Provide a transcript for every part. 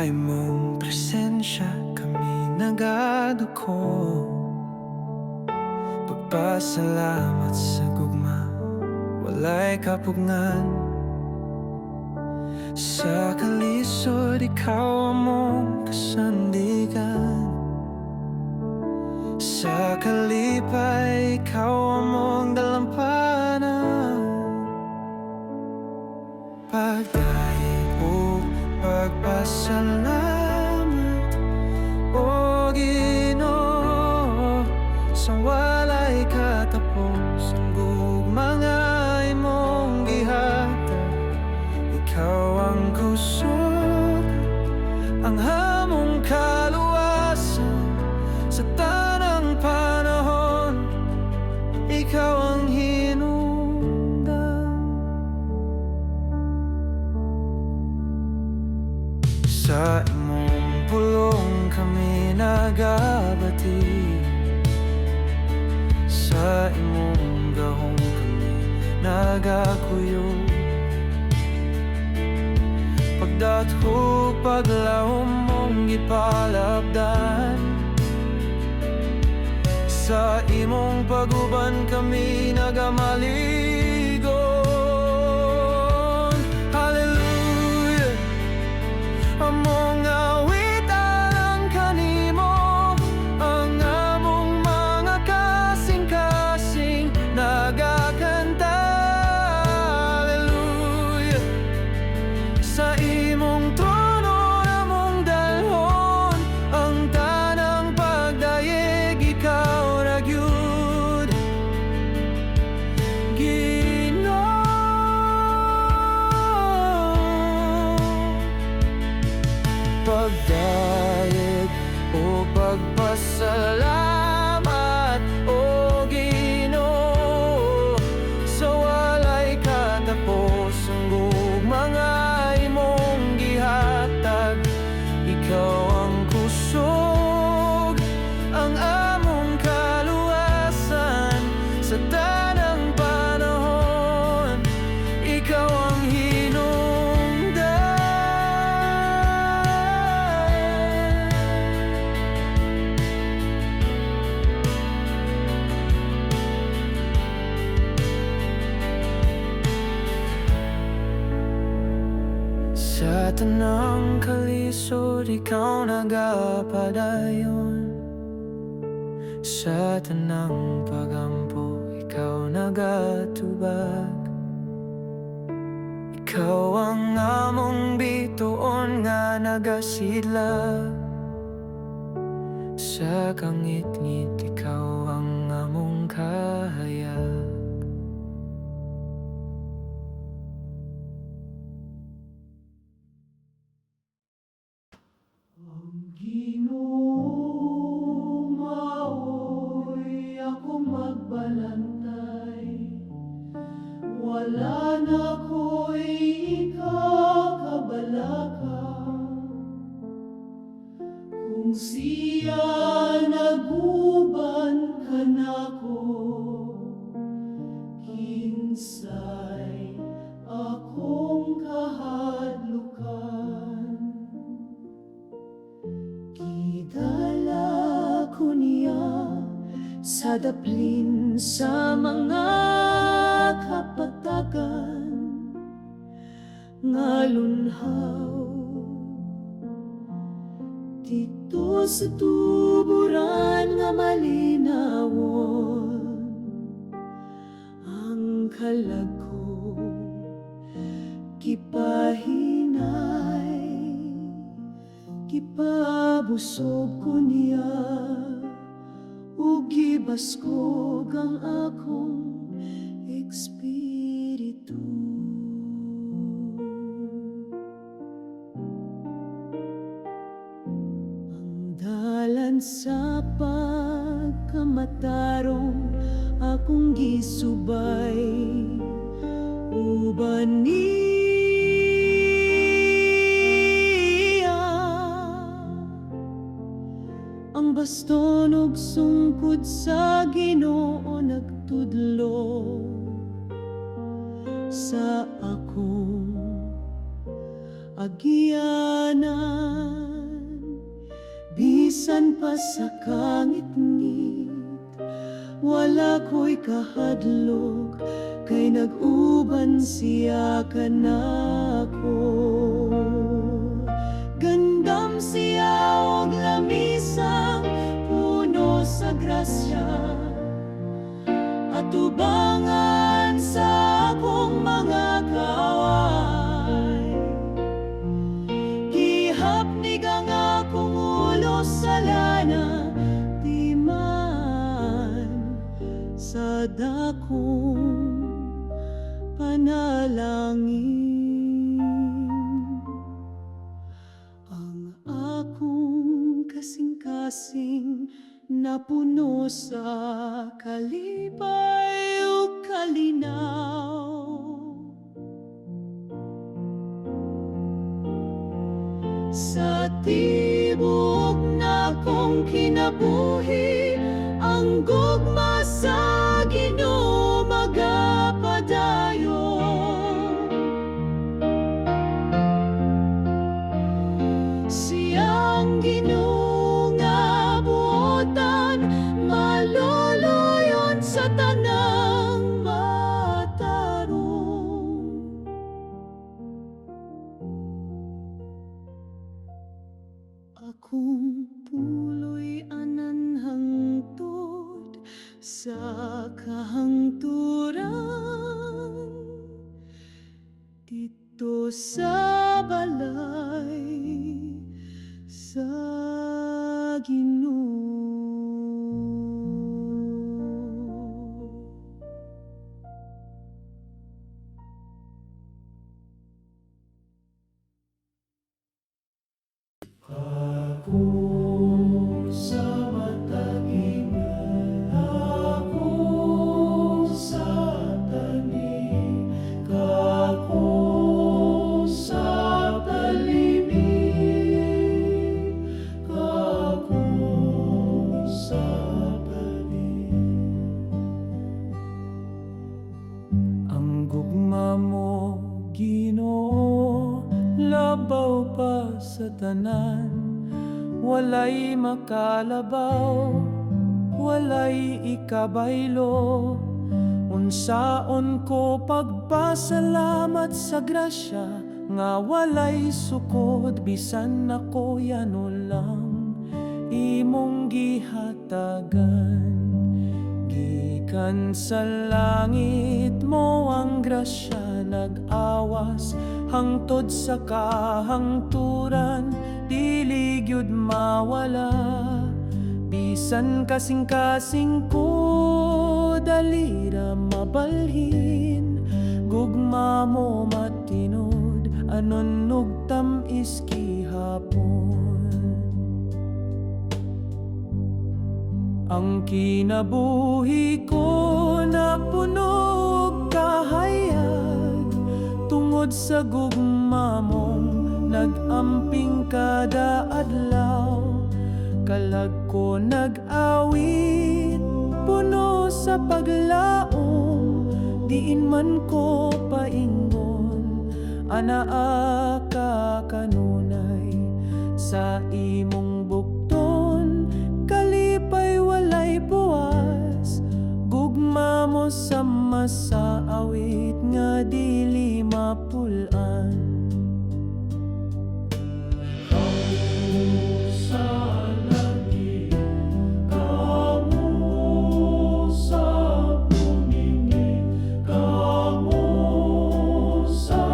Sa imong presensya kami nagaduko. Pagpasalamat sa gugma, walay kapugngan. Sa kalisod, ikaw among kasandigan. Sa kalipay, ikaw among dalampanan. Pagdayeg ug pagpasalamat, O Ginoo, sa walay katapos ang gugma nga imong gihatag. Ikaw ang kusog, ang among kaluwasan. Sa tanang panahon, ikaw ang hinungdan. Sa imong pulong kami nagabati. Sa imong gahom kami nagakuyog. Pagdathog, paglahom mong gipalabdan. Sa imong paguban kami nagamaligon. Hallelujah. Among awit alang kanimo. Ang among mga kasing-kasing nagakanta. Hallelujah. Sa imong trono namong dalhon ang tanang pagdayeg, ikaw ra gyud, Ginoo. Pagdayeg ug pagpasalamat, O Ginoo, sa walay katapos ang gugma nga imong gihatag. Ikaw ang kusog, ang among kaluwasan. Sa tanang panahon, ikaw ang hinungdan. Sa tanang kalisod, ikaw nagapadayon. Sa tanang pagampo, ikaw nagatubag. Ikaw ang among bituon nga nagasidla. Sa kangitngit, ikaw ang among kahayag. Ang Ginoo maoy akong magbalantay, wala na ko'y ikakabalaka. Kung siya naguban kanako, kinsay akong kahadlukan? Gidala ko niya sa daplin sa mga kapatagan nga lunhaw, didto sa tuburan nga malinawon. Ang kalag ko gipahinay, gipabusog ko niya ug gibaskog ang akong espiritu. Ang dalan sa pagkamatarong akong gisubay, uban niya ang baston ug sungkod sa Ginoo nagtudlo sa akong agianan. pa sa kangitngit, wala ko'y kahadlok, kay nag-uban siya kanako. Gandam siya og lamisang puno sa grasya, atubangan sa akong mga kaaway. Gihapnig ang akong ulo sa lana, di man sa dakong panalangin. Ang akong kasing-kasing napuno sa kalipay ug kalinaw. Sa tibok nakong kinabuhi, ang gugma sa Ginoo magapadayon. Siyang Ginoo nga buotan, maluluyon sa tanang matarong. Akong puloy anan hangtod sa kahangturan, didto sa balay sa Ginoo. Ako sa matag ako sa tani, kako sa talimi, kako sa tani. Ang gugma mo, Ginoo, labaw pa sa tanan. Walay makalabaw, walay ikabaylo. Unsaon ko pagpasalamat sa grasya nga walay sukod, bisan ako yano lang imong gihatagan. Gikan sa langit mo ang grasya nag-awas hangtod sa kahangturan, dili gyud mawala. Bisan kasing-kasing ko dali ra mabalhin, gugma mo matinud anon ug tam-is gihapon. Ang kinabuhi ko napuno og kahayag tungod sa gugma mong nag-amping kada adlaw. Kalag ko nag-awit puno sa paglaom, diin man ko paingon anaa ka kanunay. Sa imong bukton kalipay walay puwas, gugma mo sama sa awit nga dili mapul-an. Kamo sa langit, kamo sa pumingi, kamo sa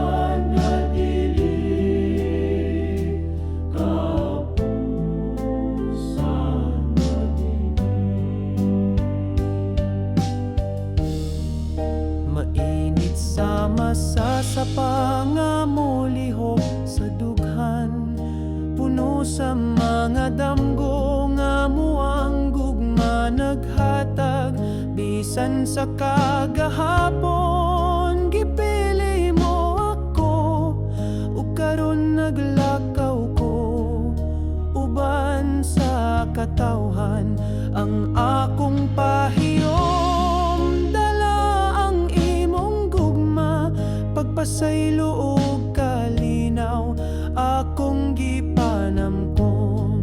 nadili, kamo sa nadili. Mainit sama sa sapa nga molihok sa dughan, puno sa mga damgo nga muang gugma naghatag. Bisan sa kagahapon gipili mo ako, ug karon naglakaw ko uban sa katawhan. Ang akong pahiyom dala ang imong gugma, pagpasaylo ug kalinaw akong gipanamkon.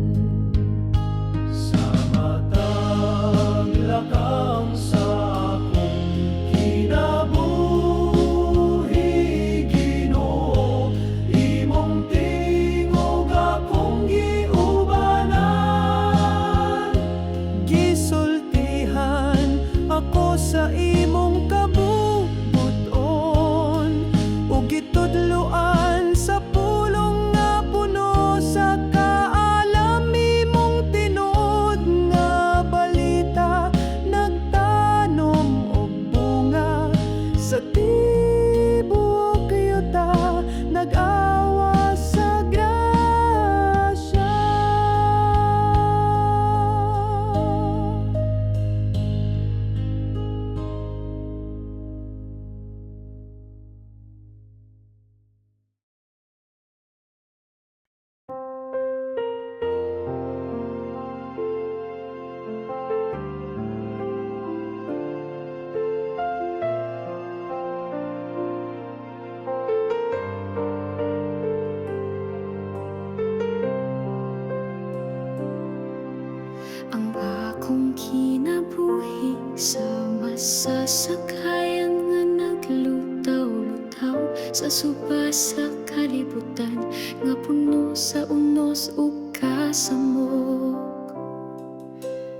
Ang akong kinabuhi sama sa sakayan nga naglutaw-lutaw sa suba sa kalibutan nga puno sa unos ug kasamok.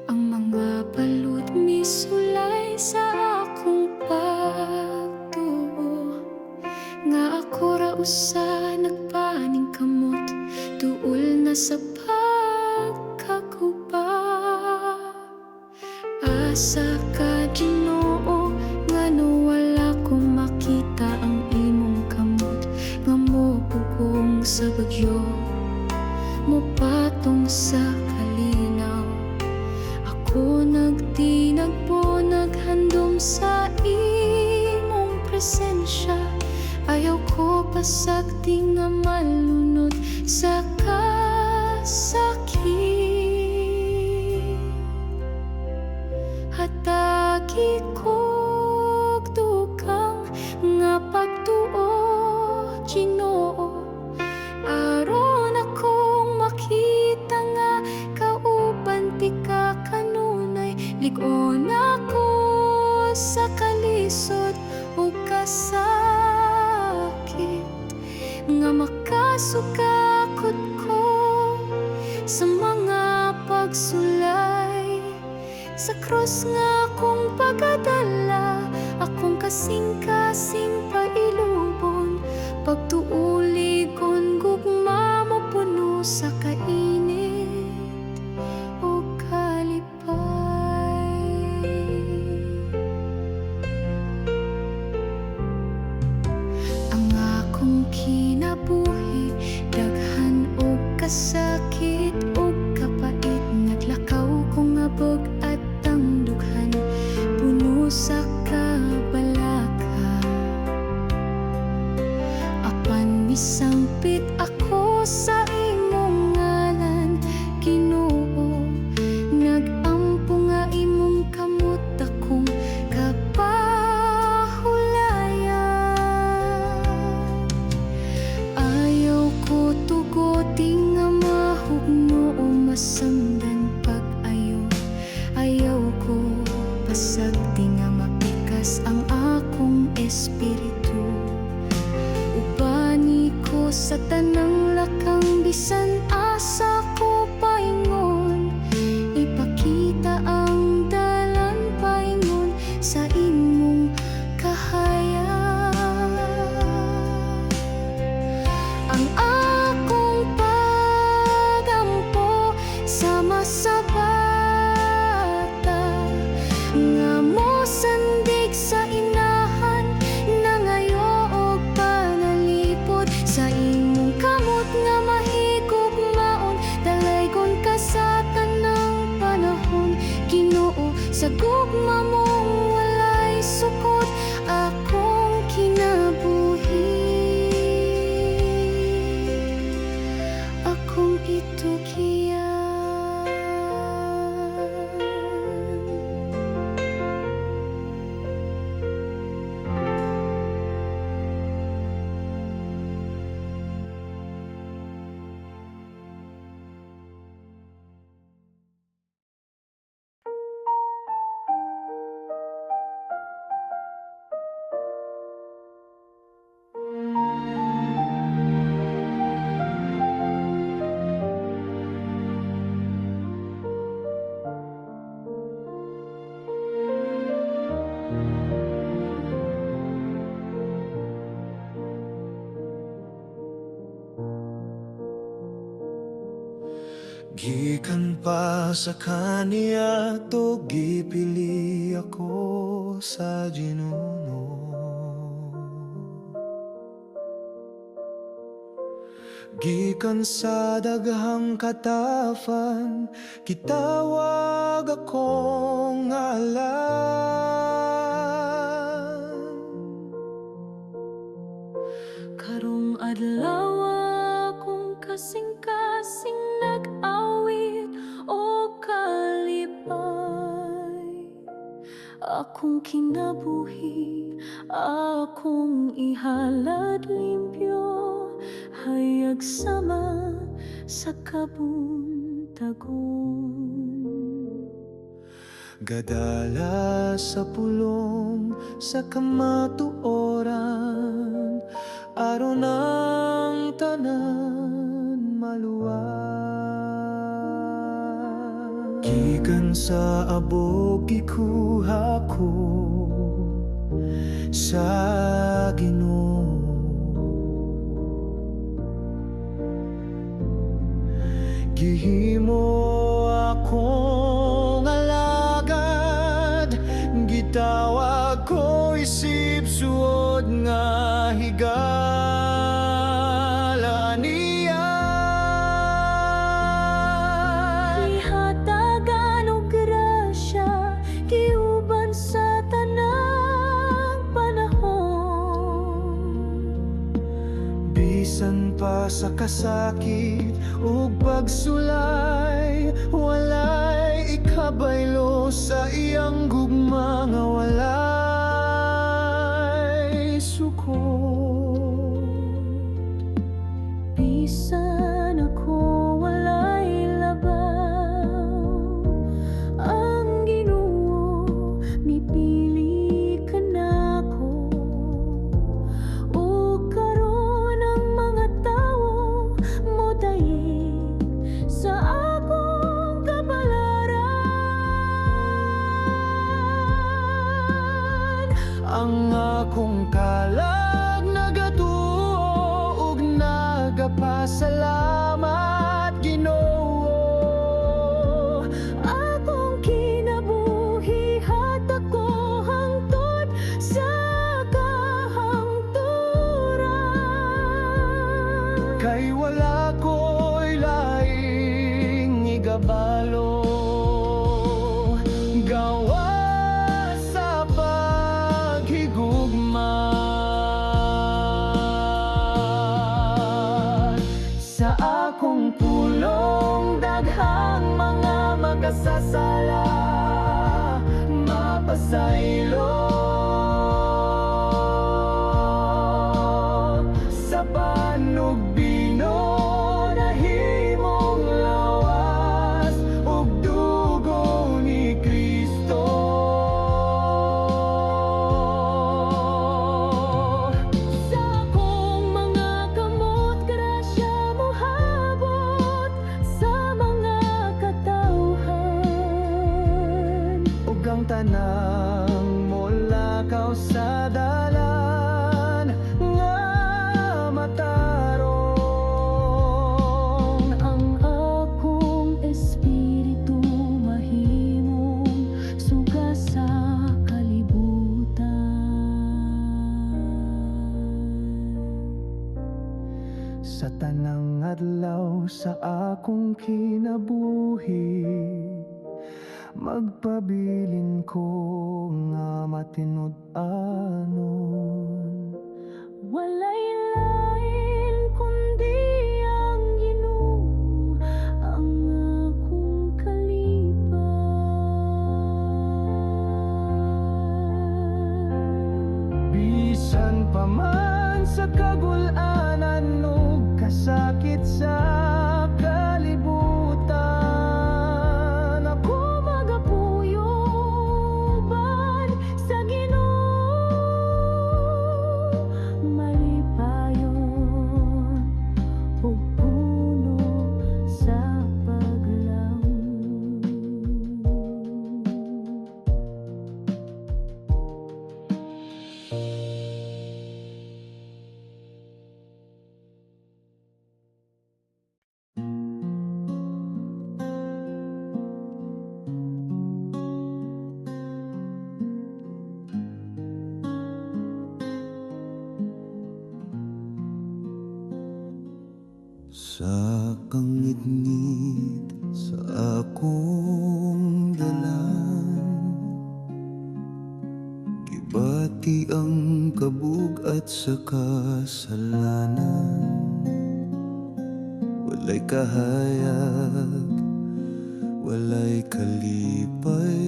Ang mga balud misulay sa akong pagtuo nga ako ra usa nagpaningkamot duol na sa pagkaguba. Asa ka, Ginoo, ngano wala ko makita ang imong kamot nga mopugong sa bagyo, mopatong sa kalinaw? Ako nagtinagpo, naghandom sa imong presensya. Ayaw ko pasagdi nga malunod sa kasakit. Hatagi ko'g dugang nga pagtuo, Ginoo, aron akong makita nga kauban tika kanunay. Lig-on ako sa kalisod ug kasakit nga makasugakot ko sa mga pagsulay. Sa krus nga akong pagadala, akong kasing-kasing pailubon. Pagtuuli kon gugma mo puno sa kainit o kalipay. Ang akong kinabuhi daghan og kasakit ug kapait. Naglakaw ko nga bug-at ang dughan, puno sa kabalaka. Apan misampit ako sa imong ngalan, Ginoo. Nag-ampo nga imong kamot akong kapahulayan. Ayaw ko tugoti nga mahugno o masamdan pag-ayo. Ayaw ko pasagdi nga mapikas ang akong espiritu. Ubani ko sa tanang lakang bisan asa ko paingon. Ipakita ang dalan paingon sa imong kahayag. Ang akong pagampo sama sa bata nga mosandig sa inahan, nangayo og panalipod. Sa imong kamot nga mahigugmaon, dalaygon ka sa tanang panahon, Ginoo. Sa gugma mong walay sukod, akong kinabuhi akong itugyan. Gikan pa sa kaniadto, gipili ako sa Ginoo. Gikan sa daghang katawhan, gitawag akong ngalan. Karong adlaw akong kasing-kasing nag-awit og kalipay. Akong kinabuhi, akong ihalad limpyo, hayag sama sa kabuntagon. Gadala sa pulong sa kamatuoran, aron ang tanan maluwas. Gikan sa abog gikuha ko sa Ginoo. Gihimo akong alagad, gitawag ko isip suod nga higala niya. Gihatagan og grasya, giuban sa tanang panahon. Bisan pa sa kasakit ug pagsulay, walay ikabaylo sa iyang gugma nga walay sukod. Bisan ako walay labaw, ang Ginoo mipili kanako. Ug karon ang mga tawo modayeg sa akong kapalaran. Ang akong kalag nagatuo ug nagapasalamat, Ginoo. Akong kinabuhi hatag ko hangtod sa kahangturan. Kay wala ko'y laing igabalo gawas sa paghigugma. Sa akong pulong daghang mga makasasala mapasaylo sa panugbino nahimong lawas ug dugo ni Kristo. Sa akong mga kamot grasya mohabot sa mga katawhan. Ug ang tanang molakaw sa dalan nga matarong. Ang akong espiritu mahimong suga sa kalibutan. Sa tanang adlaw sa akong kinabuhi, magpabilin ko nga matinud-anon. Walay lain kundi ang Ginoo ang akong kalipay. Bisan pa man sa kagul-anan ug kasakit sa kalibutan, Ako magapuyo uban sa Ginoo, malipayon ug puno sa paglaom. Sa kangitngit sa akong dalan, gibati ang kabug-at sa kasalanan. Walay kahayag, walay kalipay.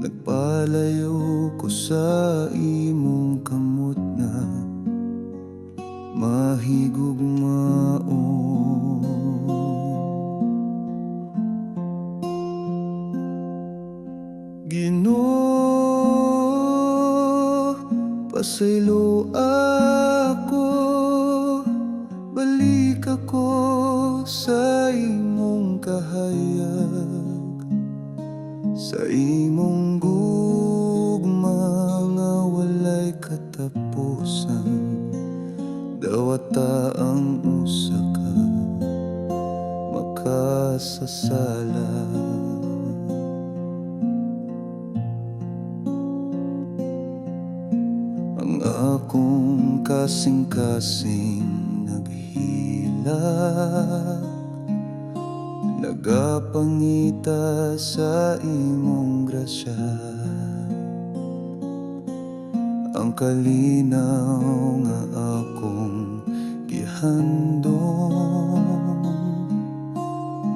Nagpalayo ko sa imong kamot na mahigugmaon. sa imong kahayag, sa imong gugma nga walay katapusan. Dawata ang usa ka makasasala. Ang akong kasing-kasing naghilak, nagapangita sa imong grasya. Ang kalinaw nga akong gihandom,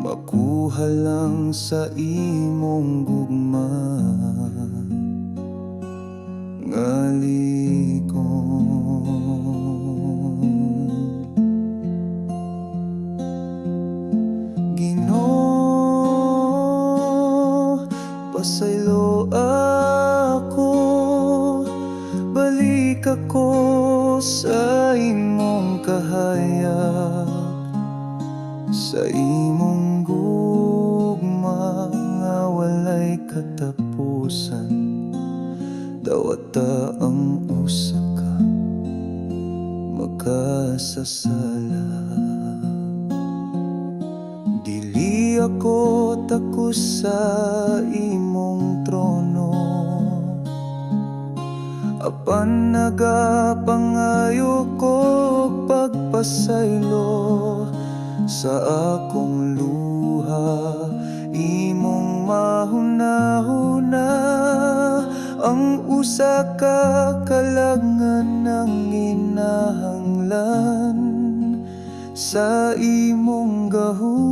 makuha lang sa imong gugma nga likom. Ginoo, pasaylo ako, balik ako sa imong kahayag, sa imong gugma nga walay katapusan. Dawata ang usa ka makasasala. Dili ako takos sa imong trono, apan nagapangayo ko pagpasaylo. Sa akong luha, imong mahunahuna ang usa ka kalag nga nanginahanglan sa imong gahom.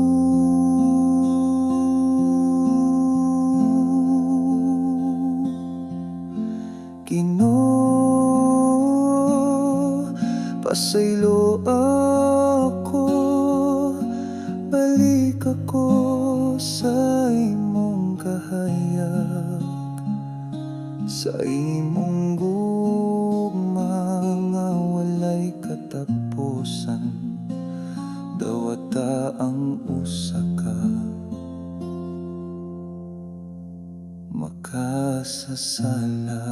Ginoo, pasaylo ako, balik ako sa imong kahayag, sa imong gugma nga walay katapusan. Dawata ang usa ka makasasala.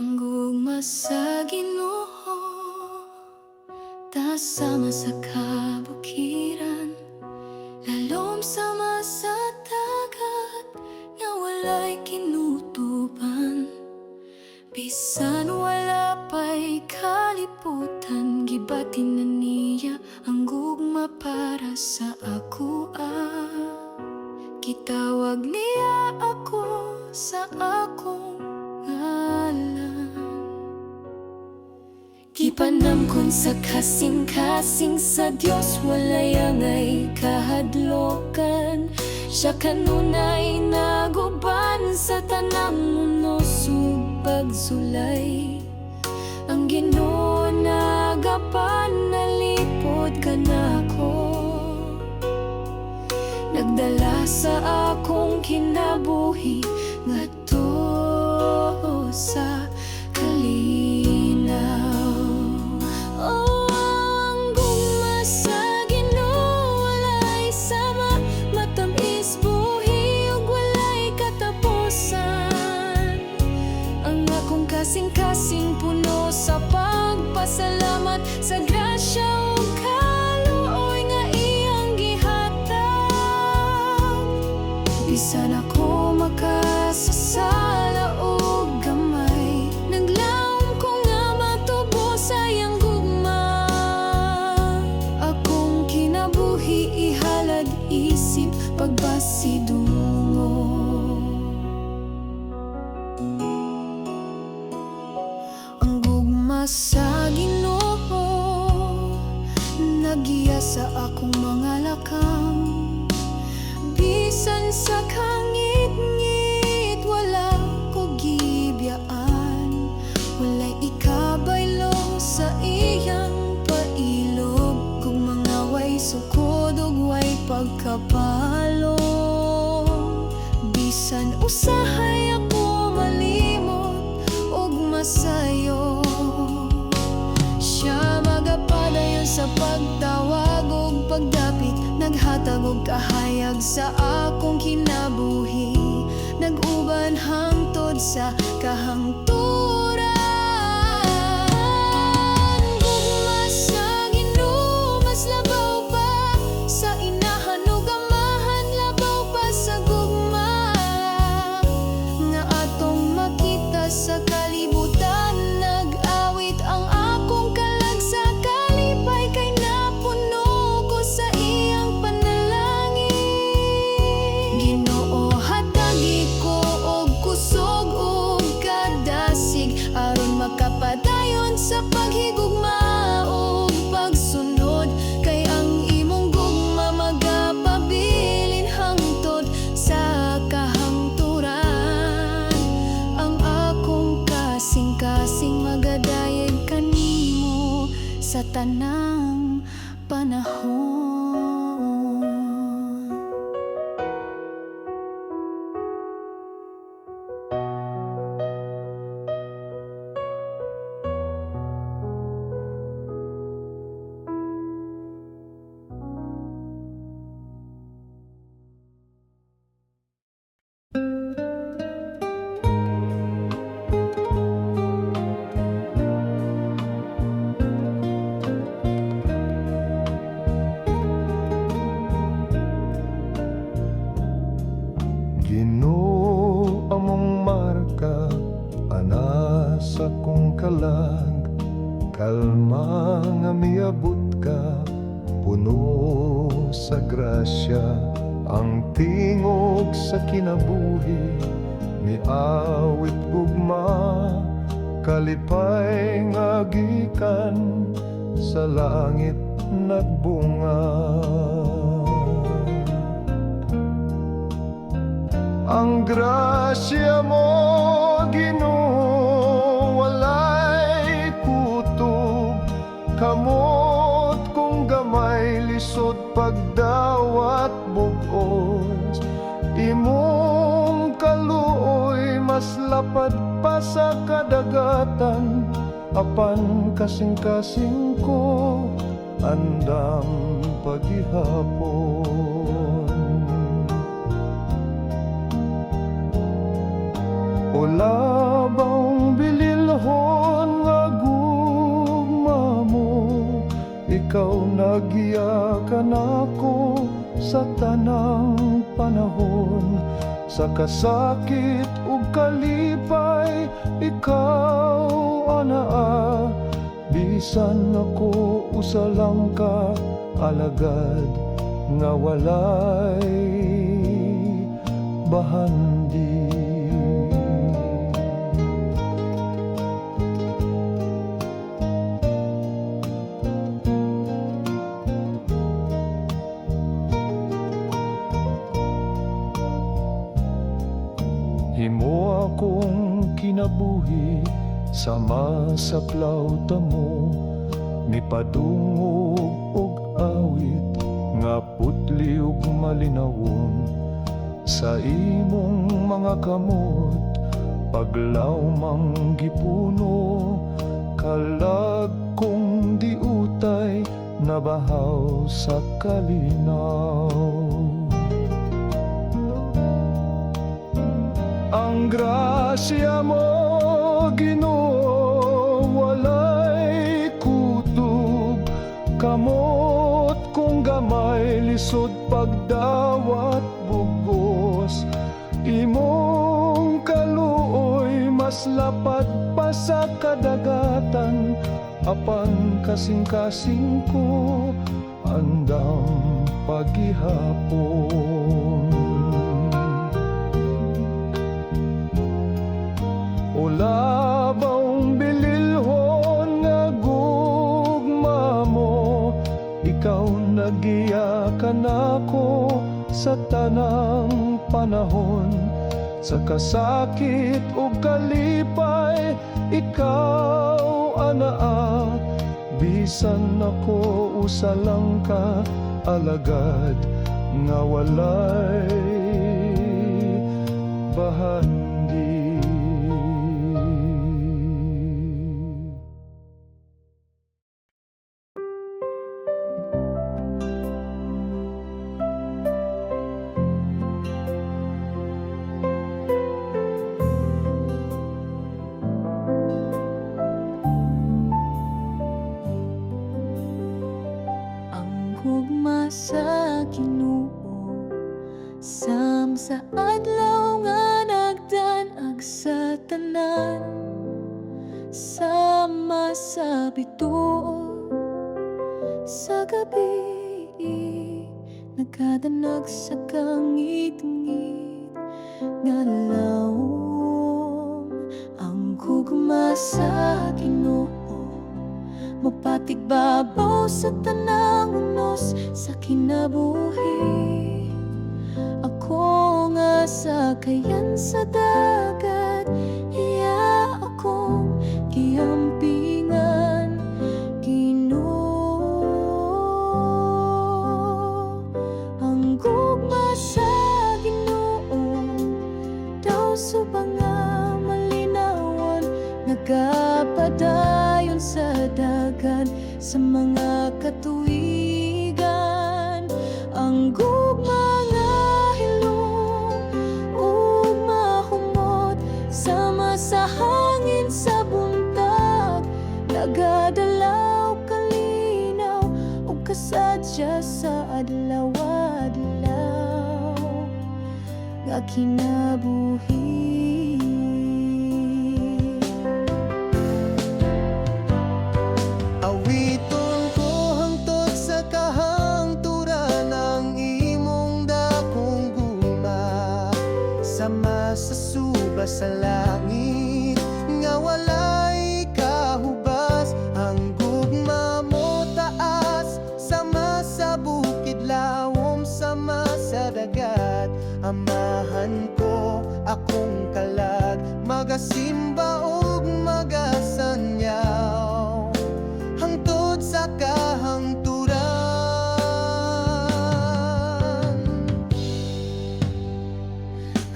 Ang gugma sa Ginoo sama sa kabukiran, lalom sama sa dagat nga walay kinutuban. Bisan wala pa'y kalibutan, gibati na niya ang gugma para sa akoa. Gitawag niya ako sa akong ngalan. Gipanamkon sa kasing-kasing sa Dios, walay angay kahadlokan. Siya kanunay naguban sa tanang unos ug pagsulay. Ang Ginoo nagapanalipod kanako, nagdala sa akong kinabuhi ngadto sa kalinaw. Oh, ang gugma sa Ginoo walay sama, matamis buhi ug walay katapusan. Ang akong kasing-kasing puno sa pagpasalamat sa grasya ug kaluoy nga iyang gihatag. Bisan ako makasasala og gamay, naglaom ko nga matubos sa iyang gugma. Akong kinabuhi ihalad isip pagpasidungog. Ang gugma sa Ginoo nagiya sa akong mga lakang. Usahay ako malimot ug masayo. Siya magapadayon sa pagtawag ug pagdapit, naghatag og kahayag sa akong kinabuhi, nag-uban hangtod sa kahangturan. Gugma sa Ginoo mas labaw pa sa inahan ug amahan, labaw pa sa gugma nga atong makita sa kalibutan. Nag-awit ang akong kalag sa kalipay kay napuno ko sa iyang panalangin. Ginoo, hatagi ko og kusog ug kadasig aron makapadayon sa paghigugma ug pagsunod, kay ang imong gugma magapabilin hangtod sa kahangturan. Ang akong kasing-kasing magadayeg kanimo sa tanang panahon. Ginoo, among marka ana sa kong kalag. Kalma nga miabot ka, puno sa grasya. Ang tingog sa kinabuhi miawit gugma. Kalipay nga gikan sa langit nagbunga. Ang grasya mo, Ginoo, walay kutob. Kamot kong gamay, lisod pagdawat bugos. Imong kaluoy mas lapad pa sa kadagatan, apan kasing-kasing ko andam pagihapon. O labawng bililhon nga gugma mo, ikaw nagiya kanako sa tanang panahon. Sa kasakit ug kalipay, ikaw anaa. Bisan ako usa lang ka alagad nga walay bahandi. Himo akong kinabuhi sama sa plawta mo, mipadungog og awit nga putli ug malinawon. Sa imong mga kamot paglawmang gipuno, kalag kong diutay nabahaw sa kalinaw. Ang grasya mo, Ginoo, walay kutob. Kamot kong gamay, lisod pagdawat bugos. Imong kaluoy mas lapad pa sa kadagatan, apan kasing-kasing ko andam pagihapon. O labawng bililhon nga gugma mo, ikaw nagiya kanako sa tanang panahon. Sa kasakit ug kalipay, ikaw anaa. Bisan ako usa lang ka alagad nga walay bahandi. Sama sa adlaw nga nagdan-ag sa tanan, sama sa bituon sa gabi, nagadanag sa kangitngit nga lawom. Ang gugma sa Ginoo mapatigbabaw sa tanang unos sa kinabuhi. Ako nga sakayan sa dagat, iya akong giampingan, Ginoo. Ang gugma sa Ginoo daw suba nga malinawon, nagapadayon sa dagan sa mga katuigan. Ang gugma nga hilom ug mahumot, sama sa hangin sa buntag, nagadala og kalinaw ug kasadya sa adlaw-adlaw nga kinabuhi. Awiton ko hangtod sa kahangturan ang imong dakong gugma, sama sa suba sa langit nga walay kahubas. Ang gugma mo taas sama sa bukid, lawom sama sa dagat. Amahan ko akong kalag, magasimba ug magasanyaw hangtod sa kahangturan.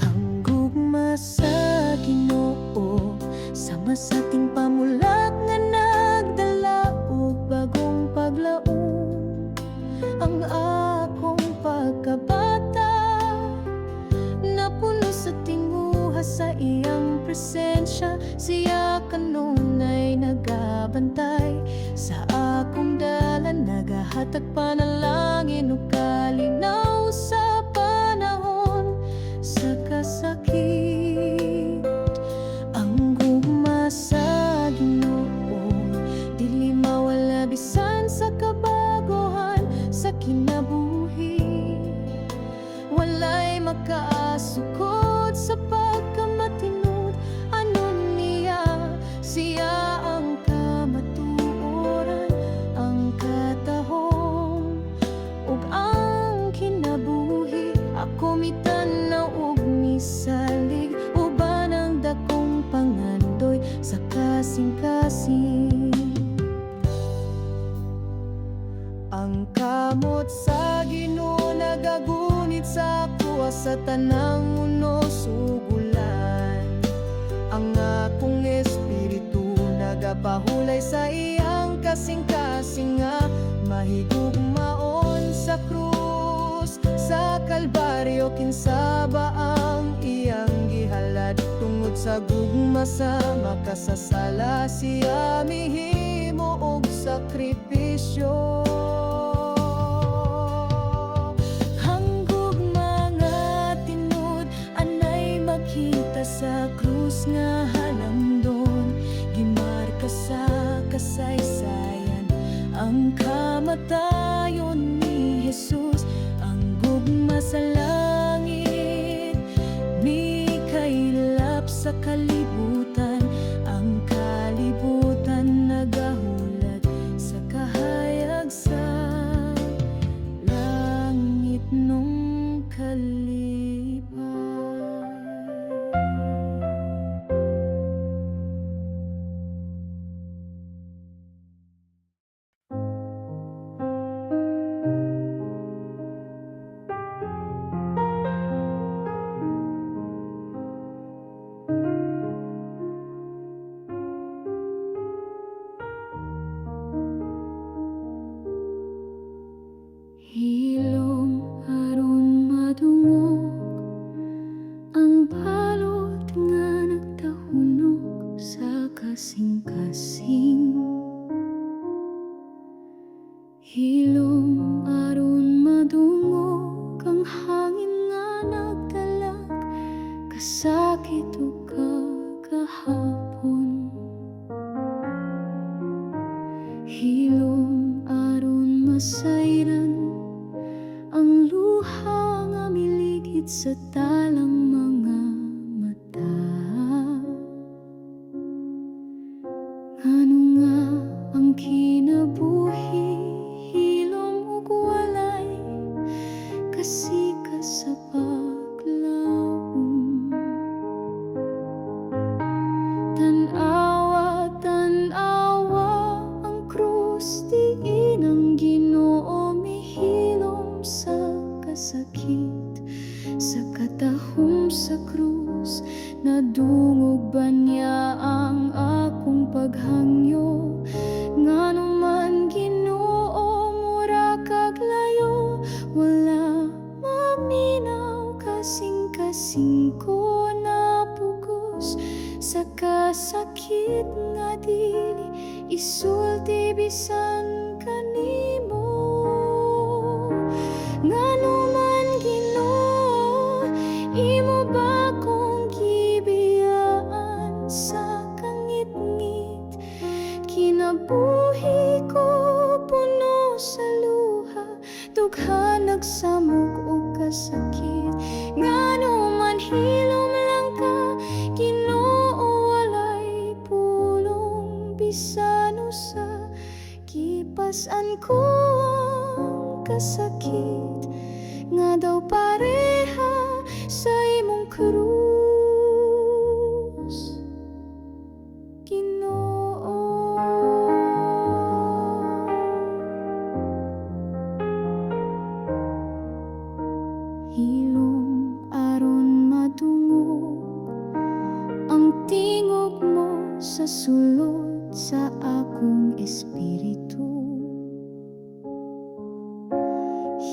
Ang gugma sa Ginoo sama sa tingpamulat nga nagdala og bagong paglaom. Ang akong pagkabata napuno sa tinguha sa iyang presensya. Siya kanunay nagabantay sa akong dalan, nagahatag panalangin ug kalinaw sa panahon sa kasakit. Ang gugma sa Ginoo dili mawala bisan sa kabagohan sa kinabuhi. Walay makaasukod sa pagkamatinud anon niya. Siya ang kamatuoran, ang katahom ug ang kinabuhi. Ako mitanaw ug misalig uban ang dakong pangandoy sa kasing-kasing. Ang kamot sa Ginoo nagagunit sa akoa sa tanang unos ug ulan. Ang akong espiritu nagapahulay sa iyang kasing-kasing nga mahigugmaon sa krus sa Kalbaryo. Kinsa ba ang iyang gihalad tungod sa gugma sa makasasala? Siya mihimo og sakripisyo. Ang gugma nga tinud anay makita sa krus nga halangdon. Gimarka sa kasaysayan ang kamatayon ni Jesus. Ang gugma sa langit mikaylap sa kalibutan. Ang kalibutan nagahulat sa kahayag sa langit nung kalipay. Hilom aron madungog ang balot nga nagtahunok sa kasing-kasing. Hilom aron madungog ang hangin nga Kasakit ug kagahapon. Hilom aron masayran ang luha nga miligid sa talang mga mata. Ngano nga ang kinabuhi hilom ug walay kasikas sa paglaom? Tan-awa, tan-awa ang krus diin ang Ginoo mihilom sa kasakit. Sa katahom sa krus, nadungog ba niya ang akong paghangyo? Ngano man, Ginoo, mura kag layo? Wala maminaw, kasing-kasing ko napugos sa kasakit nga dili isulti bisan kanimo. Ngano man, Ginoo, imo ba kong gibiyaan sa kangitngit? Kinabuhi ko puno sa luha, dughan nagsamok og kasakit. Ngano man hilom lang ka, Ginoo, walay pulong bisan usa? Gipas-an ko ang kasakit nga daw pareha sa imong krus, Ginoo. Hilom aron madungog ang tingog mo sa sulod sa akong espiritu.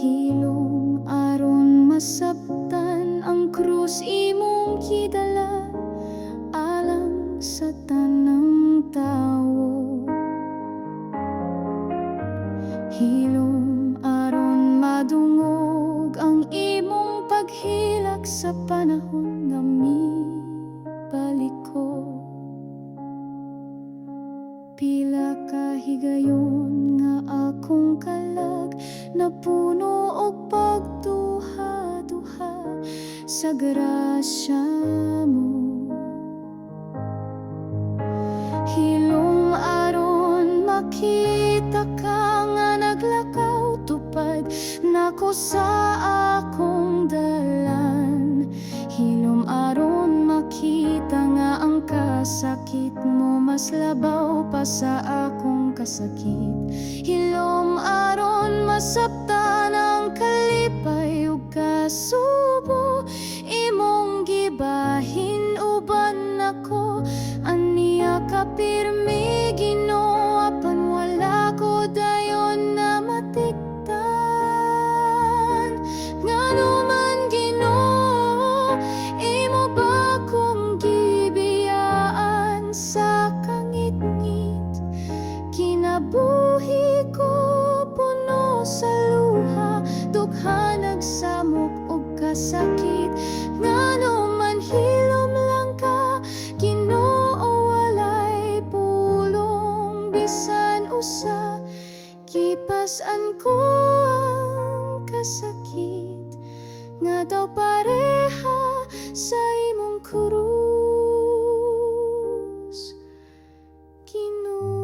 Hilom aron masabtan ang krus imong gidala alang sa tanang tawo. Hilom aron madungog ang imong paghilak sa panahon nga mibalik ko. Pila ka higayon nga akong kalag napuno og pagduha-duha sa grasya mo. Hilom aron makita ka nga naglakaw tupad nako sa akong dalan. Hilom aron makita nga ang kasakit mo mas labaw pa sa akong kasakit. Hilom aron masabtan ang kalipay ug kasubo imong gibahin uban nako. Ania ka pirmi, Ginoo, apan wala ko dayon na matikdan. Ngano man, Ginoo, imo ba kong gibiyaan sa kangitngit? Kinabuhi ko puno sa luha, dughan nagsamok og kasakit. Ngano man hilom lang ka, Ginoo, walay pulong bisan usa? Gipas-an ko ang kasakit nga daw pareha sa imong krus, Ginoo.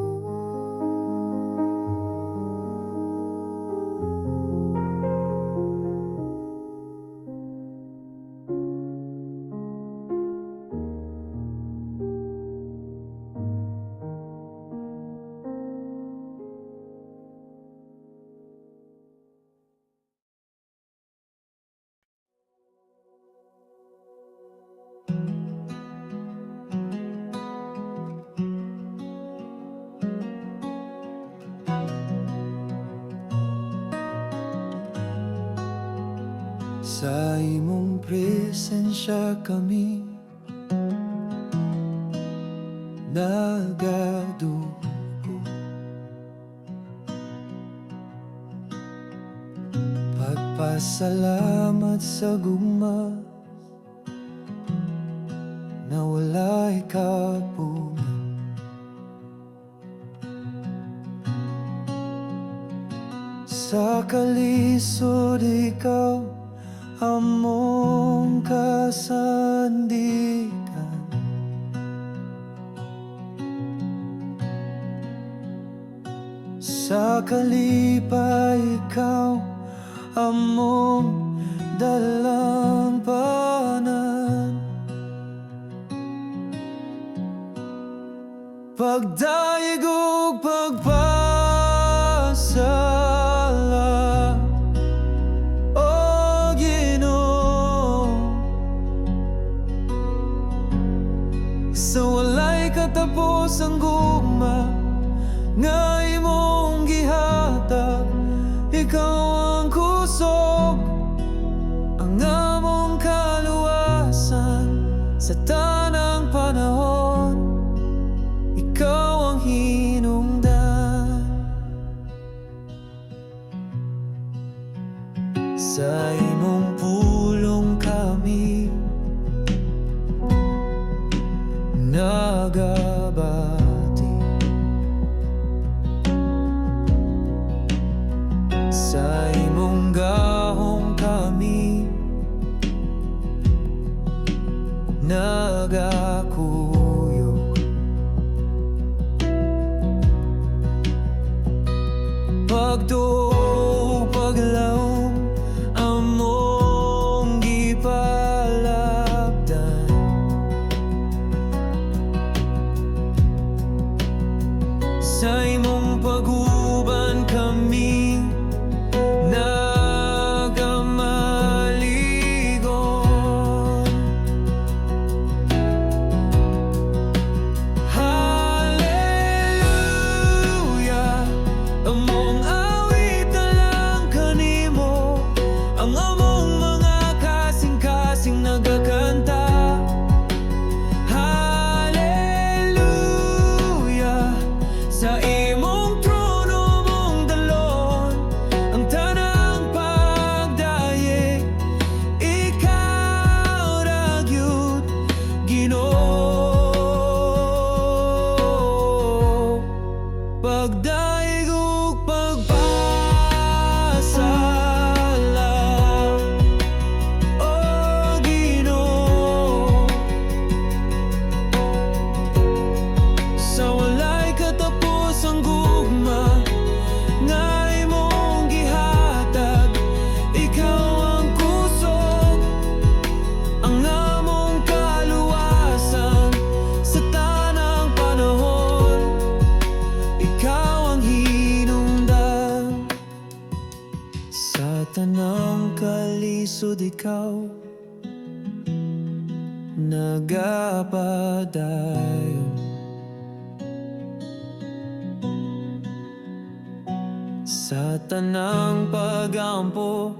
Sa imong presensya kami nagaduko. Pagpasalamat sa gugma. kapungan. Sa kalisod ikaw among kasandigan. Sa kalipay ikaw among dalampanan. Pagdayeg ug pagpasala, O Ginoo, sa walay katapusang gugma nga imong gihatag, ikaw ang kusog, ang among kaluwasan. Sa tanang panahon, ikaw ang hinungdan. Sa imong pulong kami nagabati. Sa imong gahom kami nagakuyog. Pagtuo, paglaom, among gipalapdan. Sa imong pag-uban kami nagamaligon. Hallelujah, among awit lang kanimo. Ang among mga kasing-kasing nagakanta. Hallelujah, sa imong trono among dalhon ang tanang pagdayeg. Ikaw ra gyud, Ginoo. Pagdayeg ug pagpasala, O Ginoo, sa walay katapusang gugma nga imong gihatag, ikaw ang kusog, ang among kaluwasan. Sa tanang panahon, ikaw ang hinungdan. Sa tanang kalisod ikaw nagapadayon. Sa tanang pagampo,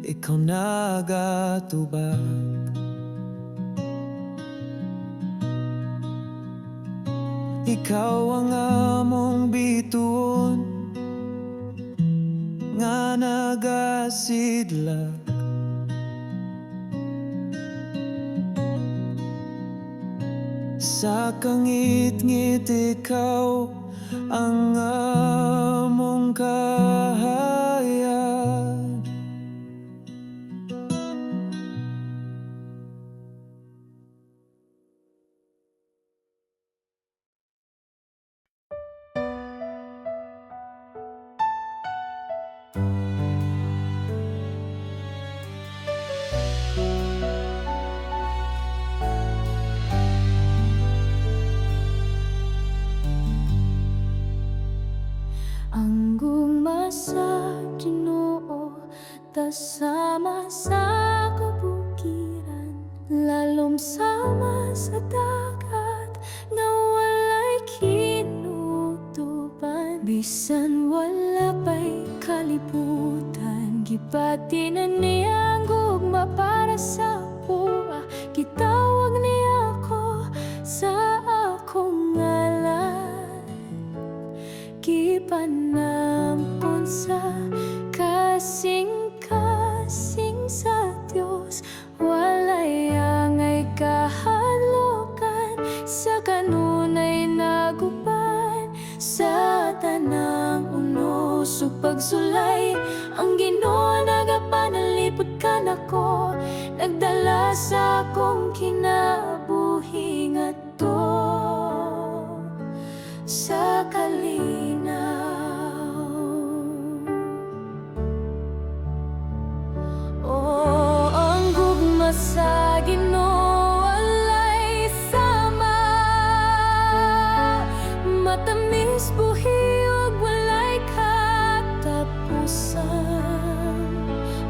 ikaw nagatubag. Ikaw ang among bituon nga nagasidlak. Sa kangitngit ikaw ang among kahayag. Ang gugma sa Ginoo sama sa kabukiran, lalom sama sa dagat nga walay kinutuban. Bisan wala pa'y kalibutan, gibati na niya ang gugma para sa akoa. Gitawag niya ako sa akong ngalan, gipanampon sa kasing-kasing sa Dios. Walay angay. Sa akong kinabuhi ngadto sa kalinaw. Oh, ang gugma sa Ginoo walay sama, matamis, buhi ug walay katapusan.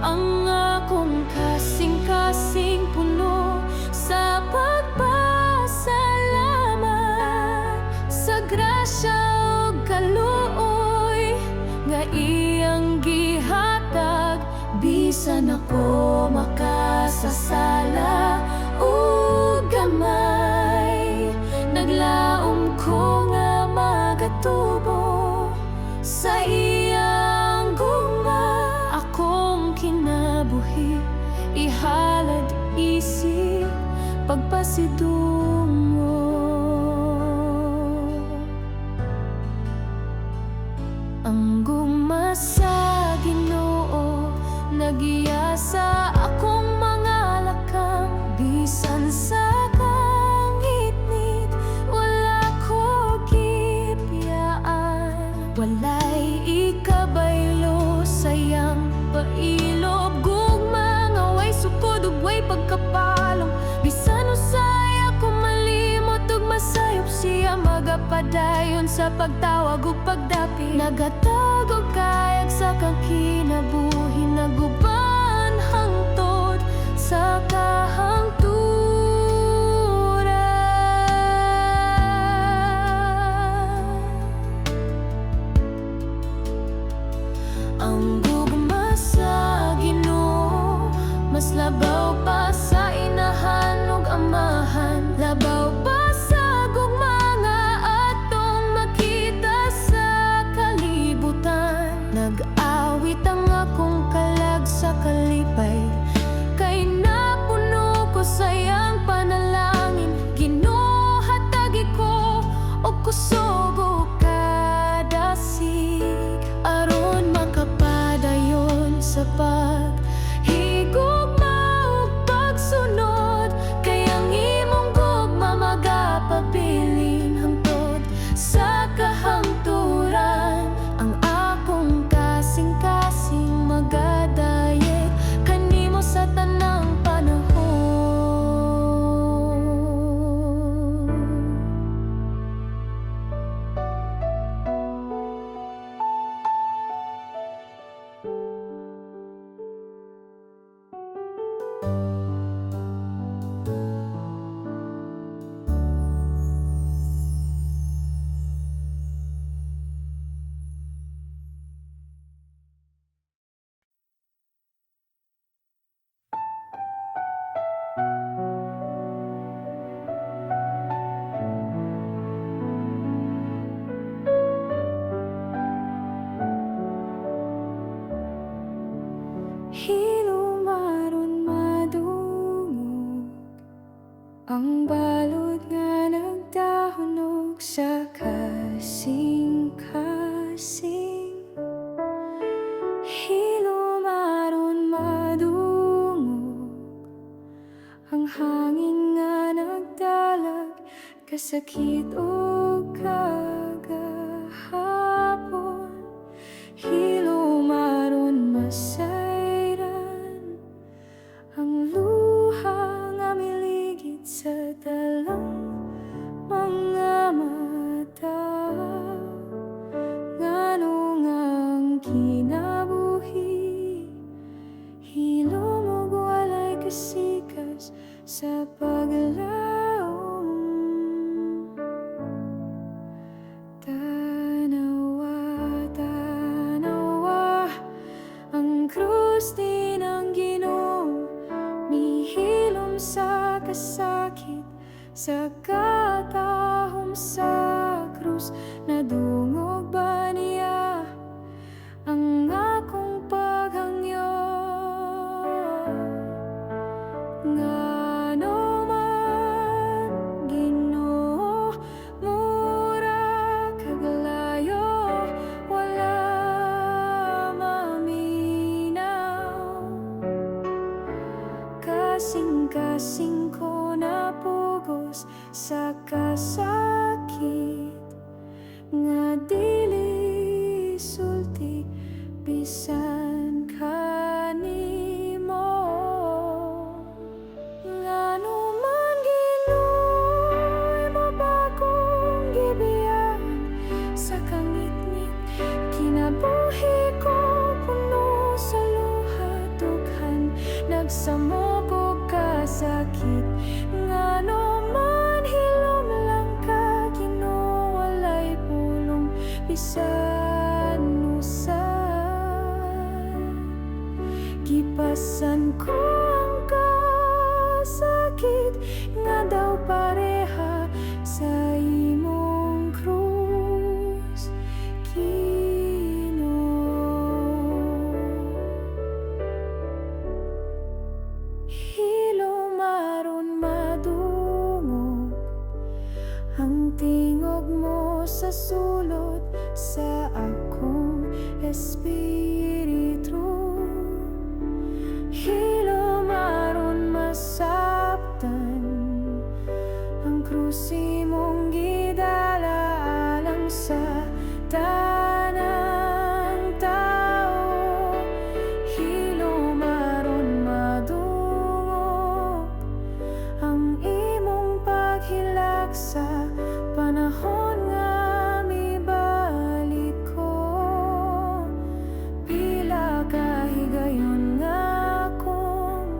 Ang akong kasing-kasing puno sa pagpasalamat sa grasya ug kaluoy nga iyang gihatag, bisan ako makasasala ug gamay. Naglaom ko nga magatubo sa iyang gugma. Akong kinabuhi ihalad isip pagpasidungog. Ang gugma sa Ginoo nagiya sa akong mga lakang. Bisan sa kangitngit, wala ko gibiyaan. Walay ikabaylo sa iyang pailob, gugma nga way sukod ug way pagkapalong. Bisan usay ako malimot ug masayop, siya magapadayon sa pagtawag ug pagdapit. Naghatag og kayag sa akong kinabuhi, naguban hangtod sa kahangturan. Ang gugma sa Ginoo mas labaw pa sa inahan ug amahan, labaw pa sa gugma nga atong makita sa kalibutan. Nag-awit ang akong kalag sa kalipay kay napuno ko sa iyang panalangin. Ginoo, hatagi ko og kusog ug kadasig aron makapadayon sa paghigugma ug pagsunod, kay ang imong gugma magapabilin hangtod sa kahangturan. Ang akong kasing-kasing magadayeg kanimo sa tanang panahon. Hilom aron madungog ang balod nga nagdahunog sa kasing-kasing. Hilom aron madungog ang hangin nga nagdalag kasakit ug kagahapon. Hilom aron masayran ang luha nga miligid sa dalang mga mata. Ngano ang kinabuhi hilom ug walay kasikas sa paglaom. Tanawa, tanawa ang krus dinang Ginoo mihilom sa kasakit, sa katahom sa krus. Nadungog ba niya ang akong paghangyo? Ngano man, Ginoo, mura kag layo, wala maminaw. Kasing-kasing ko napugos sa kasakit nga dili sulti bisan kanimo. Ngano man, Ginoo, imo ba kong gibiyaan sa kangitngit? Kinabuhi ko puno sa luha, dughan nagsamok og kasakit. Ngano man hilom lang ka, Ginoo, walay pulong bisan usa? Gipasan ko ang kasakit nga daw pareha sa imong krus, Ginoo. Hilom aron madungog ang tingog mo sa sulod sa akong espiritu. Hilom aron masabtan ang krus imong gidala alang sa tanang tao. Hilom aron madungog ang imong paghilak sa panahon nga mibalik ko. Pila ka higayon nga akong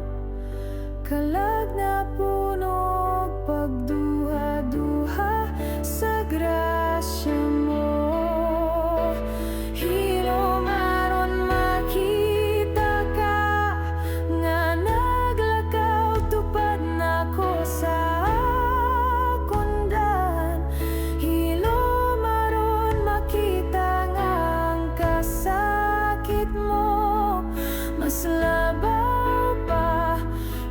kalag napuno og pagduha-duha sa grasya mo. Hilom aron makita ka nga naglakaw tupad nako sa akong daan. Hilom aron makita nga ang kasakit mo mas labaw pa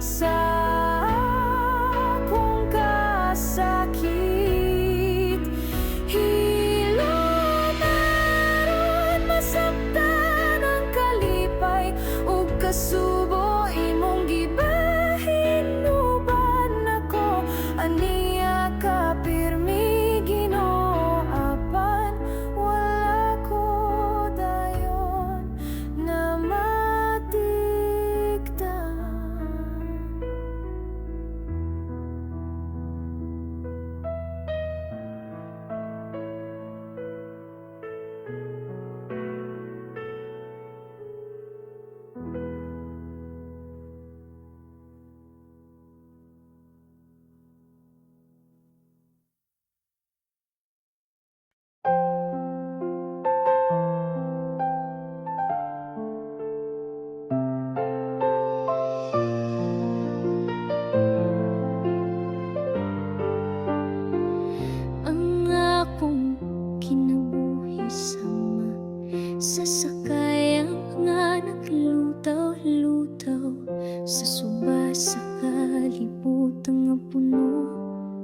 sa akong kasakit. Hilom aron masabtan ang kalipay ug kasubo imong gibahin uban nako. Ania ka pirmi, Ginoo, apan wala ko dayon na matikdan. Ang akong kinabuhi sama sa sakayan nga naglutaw-lutaw sa suba sa kalibutan nga puno